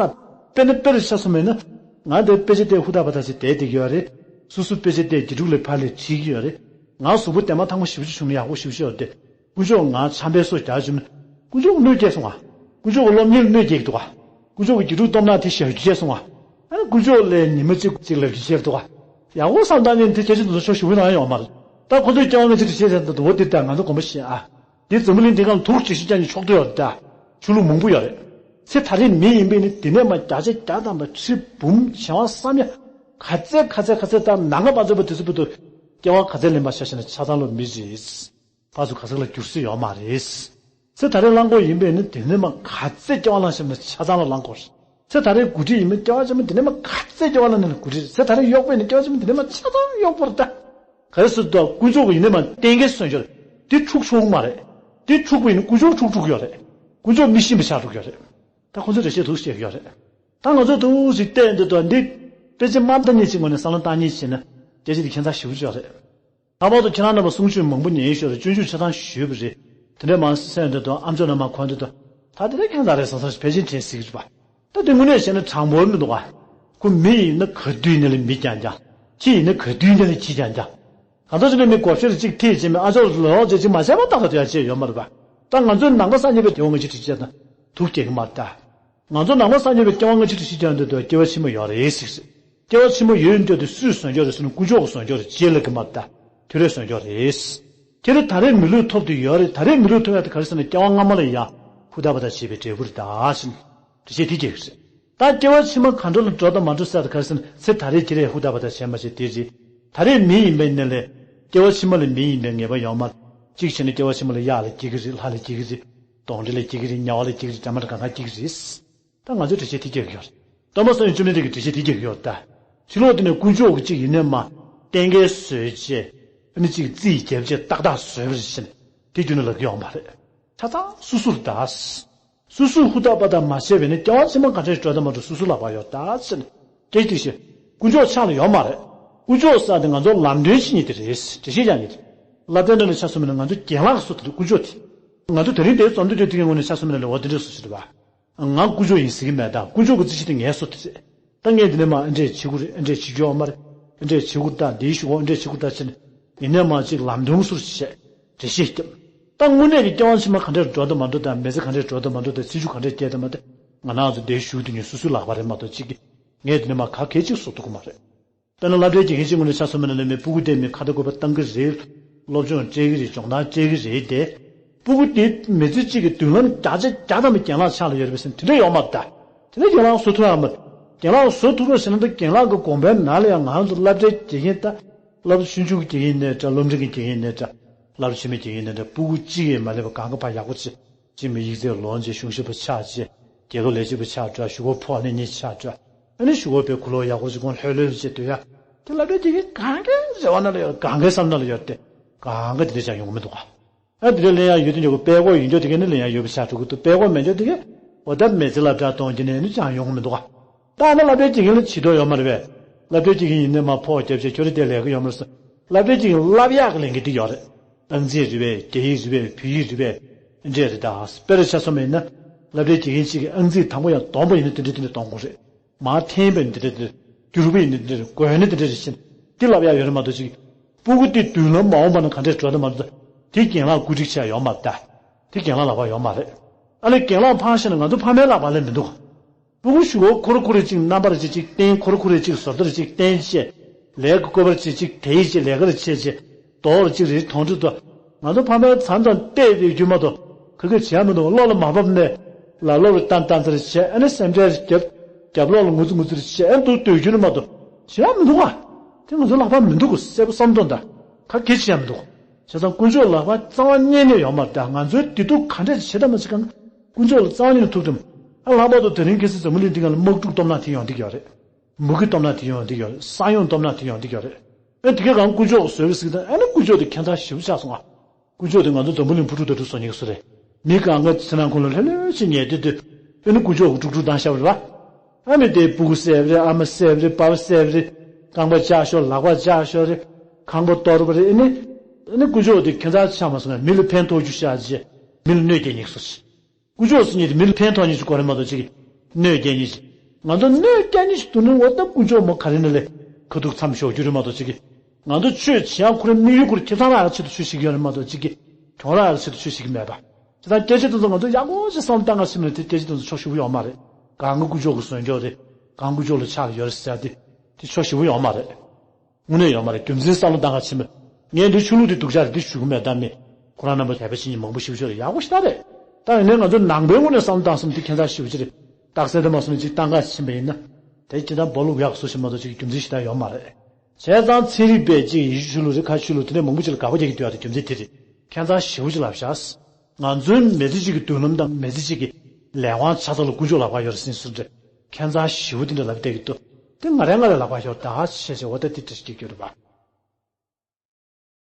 དཔེར་ན་དཔེར་ཆ་མཚོན་པ་ཡིན་ན། ང་དེ་དཔེ་ཆ་བལྟས་ཧུར་ཐག་པ་ཐག་ཞིག་བསྡད་བསྡད་ཀྱི་ཡོད་རེད། སོ་སོ་དཔེ་ཆ་བལྟས་དགེ་ཕྲུག་ལ་ཕར་ལ་ཁྲིད་ཀྱི་ཡོད་རེད། ང་གཟུགས་པོ་དེ་མ་ཐང་མོ་ཞེ་པོ་ཅིག་བྱུང་ན་ཡག་པོ་ཞེ་པོ་ཅིག་ཡོད་རེད་དེ། དཀོན་མཆོག་ང་ཆམ་པའི་སོ་རྒྱག་བྱུང་ན། དཀོན་མཆོག་གནོད་སྐྱེལ་སོང་ང་། དཀོན་མཆོག་གི་སློབ་གཉེར་གནོད་སྐྱེལ་གྱི་འདུག་ག། དཀོན་མཆོག་གི་དགེ་ཕྲུག་སྟོབས་ན་དེ་ཞབས་ཞུ་བྱས་སོང་ང་། ཨ་ནི་དཀོན་མཆོག་ལ་ཉི་མ་གཅིག་གཅིག་ལབ་རྒྱུ་བྱས་འདུག་ག། ཡག་པོ་བསམ་བཏང་ནས་དེ་ཁྱེད་ཚོ་ཚོ་ཤོག་ཞུ་གི་ནང་ཡོད་མ་རེད། ད་ཁོ་ཚོའི་སྐྱེ་བ་སྔ་ཕྱི་དེ་བྱས་ཟེར་འདུག་འོ་དེ་ལྟར་ང་ཚོ་དགོངས་པ་བཞེས་ཨ། འདི་འཛམ་བུ་གླིང་འདི་སྒང་ལ་དུག་ཅིག་ཤི་ཀྱང་ནི་ཆོག་ཏུ་ཡོད་རེད་ད། ཆོས་ལུགས་མང་པོ་ཡོད་རེད། ཚེ་ད་རེས་མི་ཡིན་པས་ནི་འདི་ནས་མར་བརྒྱ་ཆ་བརྒྱ་ཐམ་པ་ཁྲི་འབུམ་བྱེ་བ་བསམ་ཡས། ག་ཚད་ག་ཚད་ག་ཚད་ད་ནམ་མཁའ་བར་དུ་བ་དུས་སུ་བུ་དུ། སྐྱེ་བ་ག་ཚད་ལེན་པ་ཤ་ཤ་ན་ཆ་ཚང་ལོ་མི་རེད། ཕར་ཚུར་ག་ཚོད་ལ་འགྱུར་སྲིད་ཡོད་མ་རེད། ཚེ་ད་རེས་གླང་གོག་ཡིན་པས་ནི་དེ་ནས་མར་ག་ཚད་སྐྱེ་བ་བླངས་ཤེས་ན་ཆ་ཚང་ལ་གླང་གོག་རེད། ཚེ་ད་རེས་འགོ་ཁྲིད་ཡིན་པས་སྐྱེ་བ་ཆེན་པོ་དེ་ནས་མར་ག་ཚད་སྐྱེ་བ་བླངས་ནས་འགོ་ཁྲིད་རེད། ཚེ་ད་རེས་གཡོག་པོ་ཡིན་ན་སྐྱེ་བ་ཆེན་པོ་དེ་ནས་མར་ཆ་ཚང་གཡོག་པོ་རེད་ད། ག་རེ་ཟེར་དུས་དཀོན་མཆོག་གིས་ཡིན་ནས་མར་གཏན་འཁེལ་སོང་ཡོད་རེད། དེ་འཁྲུག་ཆོག་གི་མ་རེད། དེ་འཁྲུག་པ་ཡིན་ན་དཀོན་མཆོག་འཁྲུག་འཁྲུག་ཡོད་རེད། དཀོན་མཆོག་མི་ཤེས་པ་ཆགས་འགྲོ་གི་ཡོད་རེད། ད་ཁོ་ཚོས་འགྲེལ་བཤད་འདུག་སེ་བྱེད་ཀྱི་ཡོད་རེད། ད་ང་ཚོས་འདུག་སེ་བལྟས་འདི་དང་འདི། དཔེ་ཆ་མ་ལྟ་ཉིན་གཅིག་ངོས་ནས་བསམ་བློ་བཏང་ཉིན་བྱས་ན་སྐད་ཆ་དེ་ཁྱད་མཚར་ཞེ་པོ་ཅིག་རེད། ལྷག་པར་དུ་ཁྱེད་རང་རྣམ་པ་གསུང་ཆོས་མང་པོ་ཉན་ཤོར་རེད། སྤྱོད་འཇུག་ཆ་ཚང་ཞུས་པ་རེད། དེ་འདྲའི་མང་སེམས་འདི་དང་ཨ་མཆོག་རྣམ་པ་གོ་འདི་དང་ད་དེ་འདྲའི་ཁྱད་མཚར་རེད་བསམ་བསམ་ཕལ་ཆེར་དྲན་སྲིད་ཀྱི་རེད་པ། ད་དེ་དངོས་གནས་བཤད་ན་དྲང་པོ་མི་འདུག་ག་ཁོ་མི་ཡིན་ན་ག་དུས་ཡིན་ན་ལ་མི་རྐྱང་རྐྱང་། ཁྱི་ཡིན་ན་ག་དུས་ཡིན་ན་ལ་ཁྱི་རྐྱང་རྐྱང་། གང་ལྟར་བྱས་ན་མི་བགོ་བཤའ་གཅིག་ཐེབས་བྱས་མི་ཨ་ཅོག་ལོག་བྱས་གཅིག་མ་བྱས་པ་ཏག་ཏག་དེ་ཡང་བྱས་ཡོད་མ་རེད་པ། ད་ང་ཚོའི་ནང་པ་སངས་རྒྱས་པའི་སྐྱེ་བ་སྔ་ཕྱི་དྲི་བཤད་དང་ཐུག་སྐྱེ་གི་མ་རེད་ད། ང་ཚོ་ནང་པ་སངས་རྒྱས་པའི་སྐྱེ་བ་སྔ་ཕྱི་དྲི་བཤད་ཀྱང་འདོད་དུ་སྐྱེ་བ་ཕྱི་མ་ཡོད་རེད་ཟེར། སྐྱེ་བ་ཕྱི་མ་ཡོད་འདོད་དུ་སུས་བཟོས་ཀྱང་རེད་ཟེར་ན་དཀོན་མཆོག་གིས་བཟོས་ཀྱང་རེད། རྗེས་ལ་གི་མ་རེད་ད། ཐུན་རེ་བཟོས་ཀྱང་རེད། ཁྱེད་རང་ད་རེས་མི་ལུས་ཐོབ་དུ་ཡོད་རེད། ད་རེས་མི་ལུས་ཐོབ་ཡག་དེ་ག་རེ་ཟེར་ན་སྐྱེ་བ་སྔ་མ་ལ་ཡང་ཧུར་ཐག་པ་དང་བྱས་པའི་འབྲས་བུ་རེད་ད་ཟེར། འགྲེལ་བཤད་དེ་རྒྱག་གི་རེད། ད་སྐྱེ་བ་ཕྱི་མ་ག་འདྲ་ལ་འགྲོ་དང་མ་འགྲོ་ཟེར་ད་ག་རེ་ཟེར་ན་ཚེ་ད་རེས་ཀྱི་རེད་ཧུར་ཐག་པ་དང་བྱས་མ་བྱས་དེ་རེད། ད་རེས་མི་ཡིན་པའི་ནས་ལས། སྐྱེ་བ་ཕྱི་མ་ལ་མི་ཡིན་པའི་ངེས་པ་ཡོད་མ་རེད། གཅིག་བྱས་ན་སྐྱེ་བ་ཕྱི་མ་ལ་གཡག་ལ་སྐྱེ་གི་རེད། ལྷ་ལ་སྐྱེ་གི་རེད། གདོན་འདྲེ་ལ་སྐྱེ་གི་རེད། དམྱལ་བ་ལ་སྐྱེ་གི་རེད། འདྲ་མ་འདྲ་གང་ག་སྐྱེ་གི་རེད། ད་ང་ཚོས་འགྲེལ་བཤད་དེ་རྒྱག་གི་ཡོད་རེད། སྟོན་པ་སངས་རྒྱས་བཅོམ་ལྡན་འདས་ཀྱིས་འགྲེལ་བཤད་དེ་རྒྱག་གི་ཡོད་རེད་ད། ཕྱི་ལོགས་དེ་ནས་དཀོན་མཆོག་གི་གཅིག་ཡིན་ནའི་མ། གཏན་འཁེལ་བཟོས་བྱས། ཨ་ནི་གཅིག་རྩིས་རྒྱབ་བྱས་ཏག་ཏག་བཟོས་པ་རེད་ཟེར་ནས། དེ་བརྒྱུད་ནས་ལབ་ཀྱི་ཡོད་མ་རེད། ཆ་ཚང་སོ་སོ་རེད་ད། སོ་སོས་ཧུར་ཐག་པ་དང་མ་བྱས་པས་ནི་སྐྱེ་བ་ཕྱི་མ་ག་འདྲ་ཞིག་འགྲོ་དང་མ་འགྲོ་སོ་སོའི་ལག་པར་ཡོད་ད་ཟེར་ནས། སྐད་ཅིག་བཤད། དཀོན་མཆོག་ཆགས་ལ་ཡོད་མ་རེད། དཀོན་མཆོག་ཟེར་དེ་ང་ཚོ་ལམ་སྟོན་བྱེད་མཁན་དེ་རེད། འགྲེལ་བཤད་རྒྱག་མཁན་དེ། ལབ་དེ་འདྲ་ནས་ཆ་མཚོན་པ་ན་ང་ཚོ་རྒན་ལགས་བཟོ་དེ་རེད་དཀོན་མཆོག་དེ། ང་ཚོ་དེ་རིང་དེའི་རྩོམ་འདི་བརྗོད་དེ་གའི་ངོས་ནས་ཆ་མཚོན་པ་ན་ལས་འོ་དེ་འདྲ་བཟོ་ཞིག་རེད་པ། ང་དཀོན་མཆོག་ཡིན་ཟེར་གྱི་མེད་ད། དཀོན་མཆོག་གི་རྩིས་གཞི་དེ་ངས་བཟོ་དེ་རེད། ད་ངས་འདི་ནས་མ་ཨ་འདྲས་བྱེད་དགོས་རེད། ཨ་འདྲས་བྱེད་རྒྱུ་ཡོད་མ་རེད། ཨ་འདྲས་བྱེད་དགོས་ད། འདིའི་གཞུག་གུ་ཨ་འདྲས་བྱེད་དགོས་ད་བྱས་ནས། ཡིན་ནའི་མ་གཅིག་ལམ་སྟོན་ཟུར་བྱས། འགྲེལ་བཤད་བརྒྱབ། ད་དངོས་གནས་ཀྱི་སྐྱེ་བ་ཕྱི་མ་ག་འདྲས་འགྲོ་དང་མ་འགྲོ་དང་མི་ཚེ་ག་འདྲས་འགྲོ་དང་མ་འགྲོ་དང་ཚེ་མཇུག་ག་འདྲས་སྐྱེལ་དང་མ་དེ། ང་རང་ཚོ་འདིའི་གཞུག་དེ་ཉིད་སོ་སོའི་ལག་པ་རེད་མ་གཏོགས་གཅིག་གིས། ངས་འདི་ནས་མ་ག་གེ་གཅིག་བཟོ་ཐུབ་ཀྱི་མ་རེད། དཔེར་ན་སློབ་གྲྭའི་དགེ་རྒན་གཅིག་ངོས་ནས་ཆ་མཚོན་པ་ན་ལས་མི་སྤུ་གུ་དེ་མི་ཁ་བརྡ་དགོས་པ་བཏང་གི་རེད། སློབ་སྦྱོང་སྤྲད་ཀྱི་རེད། སྦྱོང་བརྡར་སྤྲད་ཀྱི་རེད་དེ། སྤུ་གུ་དེ་མི་ཚེ་གཅིག་གི་མདུན་ལམ་བརྒྱ་ཆ་བརྒྱ་ཐམ་པ་རྒན་ལགས་ཕྱག་ལ་ཡོད་རེད་པས་ཟེར་ན་དེ་འདྲ་ཡོད་མ་རེད་ད། དེ་འདྲ་རྒན་ལགས་བཟོ་ཐུབ་ཡ་མ་རེད། རྒན་ལགས་བཟོ་ཐུབ་རོགས་ཟེར་ན་ད་རྒན་ལགས་ཀྱི་དགོངས་པའི་ནང་ལ་ཡང་ང་རང་ཚོ་སློབ་གྲྭའི་དགེ་རྒན་ད། སློབ་གྲྭ་ཆུང་ཆུང་གི་དགེ་རྒན་ཡིན་ནའི་འདྲ། སློབ་འབྲིང་གི་དགེ་རྒན་ཡིན་ནའི་འདྲ། སློབ་གྲྭ་ཆེན་མོའི་དགེ་རྒན་ཡིན་ནའི་འདྲ། སྤུ་གུ་གཅིག་ཡས་མ་སླེབས་པ་གང་ག་ཕར་ཡག་པོ་བྱས། གཅིག་མི་ཡིག་ཚད་ལོན་བྱས། གཞུང་ཞབས་པ་ཆགས་བྱས། རྒྱལ་ཁབ་ལས་བྱེད་པ་ཆགས་འགྲོ། གཞུག་གུ་ཕོ་བ་ནས་གཉིས་ཆགས་འགྲོ། ཨ་ནི་གཞུག་གུ་པའི་གུ་ལོག་ཡག་པོ་ཞིག་ཁོང་ལྷོད་ལྷོད་བྱས་སྡོད་ཡ། དེ་སློབ་གྲྭའི་དགེ་རྒན་གང་གའི་རེ་བ་ནང་ལ་ཡོད། གང་གའི་བསམ་བློ་ལ་ཡོད་དེ། གང་ག་དེ་འདྲ་ཅང་ཡོང་གི་མི་འདུག་ག་ཨ་དེ་འདྲ་ལེན་ཡ་ཡོད་དུས་ཉོ་གི་དཔལ་འབྱོར་ཡོད་འཇོག་དེ་གས་ནི་ལེན་ཡ་ཡོད་པ་ཆགས་འགྲོ་གི་འདུག་དཔལ་འབྱོར་མེད་འཇོག་དེ་གས་འོ་ད་མི་ཚེ་སློབ་གྲྭ་གཏོང་རྒྱུ་ནས་ནི་ཅང་ཡོང་གི་མི་འདུག་ག་ད་ནི་སློབ་གྲྭའི་དགེ་རྒན་ལ་བྱེད་དོ་ཡོད་མ་རེད་པས། སློབ་གྲྭའི་དགེ་རྒན་ཡིན་ནའི་མ་ཕོགས་རྒྱབ་བྱས་ཁྱོད་རེ་དེ་ལས་ཀ་ཡོད་མ་རེད་ཟེར། སློབ་གྲྭའི་དགེ་རྒན་བསླབ་ཡག་གི་ལས་འགན་དེ་ཡོད་རེད། ཨང་རྩིས་རེད་པས། རྒྱ་ཡིག་རེད་པས། བོད་ཡིག་རེད་པས། འདྲ་རེད་ད། དཔེར་ཆ་མཚོན་པ་ཡིན་ན། སློབ་གྲྭའི་དགེ་རྒན་གཅིག་གིས་ཨང་རྩིས་དང་པོ་ཡང་སྡོམ་པ་ཡིན་ན་དེ་འདྲ་དེ་འདྲ་གཏོང་དགོས་རེད། མར་འཐེན་པ་ཡིན་ན་དེ་འདྲ་དེ་འདྲ། བསྒྱུར་བ་ཡིན་ན་དེ་འདྲ་རེད། བགོས་ན་དེ་འདྲ་རེད་ཟེར། འདི་བསླབ་ཡག་ཡོད་རེད་མ་གཏོགས་གཅིག་སྤུ་གུ་དེ་མདུན་ལམ་མ་འོངས་པ་ན་ག་འདྲས་འགྲོ་དང་མ་འགྲོ་དང་། དེ་རྒན་ལགས་བཀོད་སྒྲིག་བྱས་ཡོད་མ་རེད་ད། དེ་རྒན་ལགས་ལག་པར་ཡོད་མ་རེད། ཨ་ལས་རྒན་ལགས་ཕར་བཞག་ན་ང་ཚོ་ཕ་མའི་ལག་པར་ལས་མི་འདུག་སྤུ་གུ་གཞུག་གུ་ཁོ་ར་ཁོ་ར་གཅིག་རྣམ་པར་གཅིག་གཅིག་བསྟན། ཁོ་ར་ཁོ་ར་གཅིག་བཟོ་ལྟ་ར་གཅིག་བསྟན་བྱས། ལས་ཀ་བཀོད་པ་ར་གཅིག་གཅིག་དེ་ཡི་གཅིག་ལས་ཀ་ར་བྱས་བྱས། རྡོག་ར་གཅིག་རེ་གདོན་འདྲེ་དང་། ང་ཚོ་ཕ་མའི་མཚམས་མཚམས་བལྟས་བསྡད་རྒྱུ་མ་གཏོགས་ག་གེ་བྱེད་ཡ་མི་འདུག་བློ་ལ་མ་བབས་ནས་ལ་བློ་རུ་བཏང་བཏང་ཚར་བྱས། ཨ་ནི་སེམས་ཁྲལ་རྒྱབ། རྒྱབ་ལོགས་ལ་ངུ་ཙི་ངུ་ཙི་རེ་བྱས། ཨ་ནི་འདུག་སྡོད་རྒྱུ་ནི་མ་གཏོགས་བྱེད་ཡ་མི་འདུག་ག་དེ་ང་ཚོ་ལག་པར་མི་འདུག་ག་གསལ་པོ་བསམ་དོན་དང་ག་གེ་བྱེད་ཡ་མི་འདུག་ག་བྱས་ཙང་དཀོན་མཆོག་ལག་པར་རྩ་བ་ཉིད་ནས་ཡོད་མ་རེད་ད། ང་ཚོའི་བདེ་སྡུག་ག་འདྲས་བྱེད་དང་མ་བྱེད་གང་དཀོན་མཆོག་ལ་རྩ་བ་ཉིད་ནས་ཐུག་དུས། ཨ་ལྷག་པར་དུ་དེ་རིང་ཁ་སང་འཛམ་བུ་གླིང་འདི་སྒང་ལ་དམག་འཁྲུག་སྟོབས་ན་དེ་ཡོང་བསྡད་ཀྱི་ཡོད་རེད། མུ་གེ་སྟོབས་ན་དེ་ཡོང་བསྡད་ཀྱི་ཡོད་རེད། ས་ཡོམ་སྟོབས་ན་དེ་ཡོང་བསྡད་ཀྱི་ཡོད་རེད། ཨ་དེ་ག་གང་དཀོན་མཆོག་གིས་བཟོས་པ་ཟིག་དང་། ཨ་ནི་དཀོན་མཆོག་དེ་ཁྱད་མཚར་ཞེ་པོ་ཆགས་སོང་ང་། དཀོན་མཆོག་དེ་ང་ཚོ་འཛམ་བུ་གླིང་འཕུར་གྲུ་དེ་འདྲ་བཟོ་མཁན་གྱི་བཟོ་རེད། མི་གང་ག་ཚེ་ནང་ཁོང་ལ་ལྷོད་ལྷོད་ཅིག་ཉལ་བསྡད་དུས། ཨ་ནི་དཀོན་མཆོག་གིས་དཀྲུག་དཀྲུག་བཏང་བཞག་པ་རེད་པ། ཨ་ནི་དེ་སྤུ་གུ་བསད་པ་རེད། ཨ་མ་བསད་པ་རེད། པ་ཕ་བསད་པ་རེད། རྐང་པ་བཅག་ཤོར། ལག་པ་བཅག་ཤོར་རེད། ཁང་པ་གཏོར་བ་རེད། ཨ་ནི། ཨ་ནི་དཀོན་མཆོག་དེ་ཁྱད་མཚར་ཆགས་མ་སོང་ང་། མི་ལ་ཕན་ཐོགས་རྒྱུ་བཞག་བྱས་མི་ལ་གནོད་སྐྱེལ་མཁན་གྱི་བཟོ་རེད། དཀོན་མཆོག་ཟེར་མཁན་དེ་མི་ལ་ཕན་ཐོགས་མཁན་ཞིག་དགོས་རེད་མ་གཏོགས་གཅིག་གིས་གནོད་སྐྱེལ་མཁན་ཞིག་ང་ཚོ་གནོད་སྐྱེལ་མཁན་ཞིག་འདུག་ན་འོ་ད་དཀོན་མཆོག་མོ་ག་རེ་ནས་ལས་ཁ་ཐུག་མཚམས་འཇོག་རྒྱུ་རེད་མ་གཏོགས་གཅིག་གིས། ང་ཚོ་ཆོས་བྱེད་ཡག་ཁོ་རའི་དམིགས་ཡུལ་ཁོ་ར་ཁེ་བཟང་རག་ཡག་ཆེད་དུ་ཆོས་བྱེད་ཀྱི་ཡོད་རེད་མ་གཏོགས་གཅིག་གིས་གྱོང་རག་ཡག་ཆེད་དུ་ཆོས་བྱེད་ཀྱི་མེད་པ། བྱས་ཙང་སྐད་ཆ་དེ་ཚོ་ང་ཚོ་ཡག་པོ་ཞིག་བསམ་བློ་བཏང་ག་ཕྱིན་པ་ན་དེ་སྐད་ཆ་དེ་ཚོ་ཕྱོགས་ཞེ་པོ་ཡོད་མ་རེད། གང་ག་དཀོན་མཆོག་གིས་བཟོས་ཀྱི་ཡོད་རེད། གང་དཀོན་མཆོག་ལ་ཆགས་ཀྱི་ཡོད་རེད་ཟེར་ཡག་དེ། དེ་ཕྱོགས་ཞེ་པོ་ཡོད་མ་རེད། དངོས་གནས་ཡོད་མ་རེད། རྒྱུ་མཚན་བསམ་བློ་བཏང་ག་ཕྱིན་པ་ན། ངས་འདི་ཆོས་ལུགས་དེ་སྡུག་ཅག་རེད་འདི་ཞུ་གི་མེད། ད་མི་ཁོ་རང་རྣམ་པ་དད་པ་བྱེད་མཁན་མང་པོ་ཞེ་པོ་ཅིག་རེད། ཡག་པོ་ཞེ་དྲག་རེད། ད་ཡིན་ནའི་ང་ཚོ་ནང་པའི་ངོས་ནས་བསམ་བློ་བཏང་སོང་ན་དེ་ཁྱད་མཚར་ཞེ་པོ་ཅིག་རེད། རྟགས་གསལ་དུ་མ་སོང་ན་ཅིག་བཏང་ག་ཕྱིན་པ་ཡིན་ན། དེ་ཅི་ལྟར་སྦོ་ལུག་ཡག་བཟོ་ཞིག་མ་གཏོགས་ཅིག་རྒྱུ་མཚན་ཞེ་དྲག་ཡོད་མ་རེད། བྱས་ཙང་ཚན་རིག་པས་ཅིག་ཡེ་ཤུ་ཆོས་ལུགས་རེད། ཁ་ཆོས་ལུགས་དེ་འདྲ་མང་པོ་ཅིག་ལ་དགག་པ་རྒྱག་གི་འདུག་ཡ་དེ་རྒྱུ་མཚན་དེ་རེད། ཁྱད་མཚར་ཞེ་པོ་ཅིག་ལབ་བཞག་ང་ཚོའི་མི་ཚེ་གཅིག་གི་མདུན་ལམ་དང་མི་ཚེ་གཅིག་གི་ལས་དབང་ཆ་ཚང་ལ་དཀོན་མཆོག་ལག་པར་ཡོད་རེད་ཟེར་ནས་སུ་འདྲ། ཁྱད་མཚར་ཞེ་པོ་དེ་འདྲ་ལབ་བསྡད་ཀྱི་འདུག་དེ་ང་རང་ང་རང་ལག་པར་ཡོད་ད་ཞེས་བྱས་འོ་ད་དེ་འདྲ་ཞིག་སྐྱེ་རྒྱུ་རེད་པ།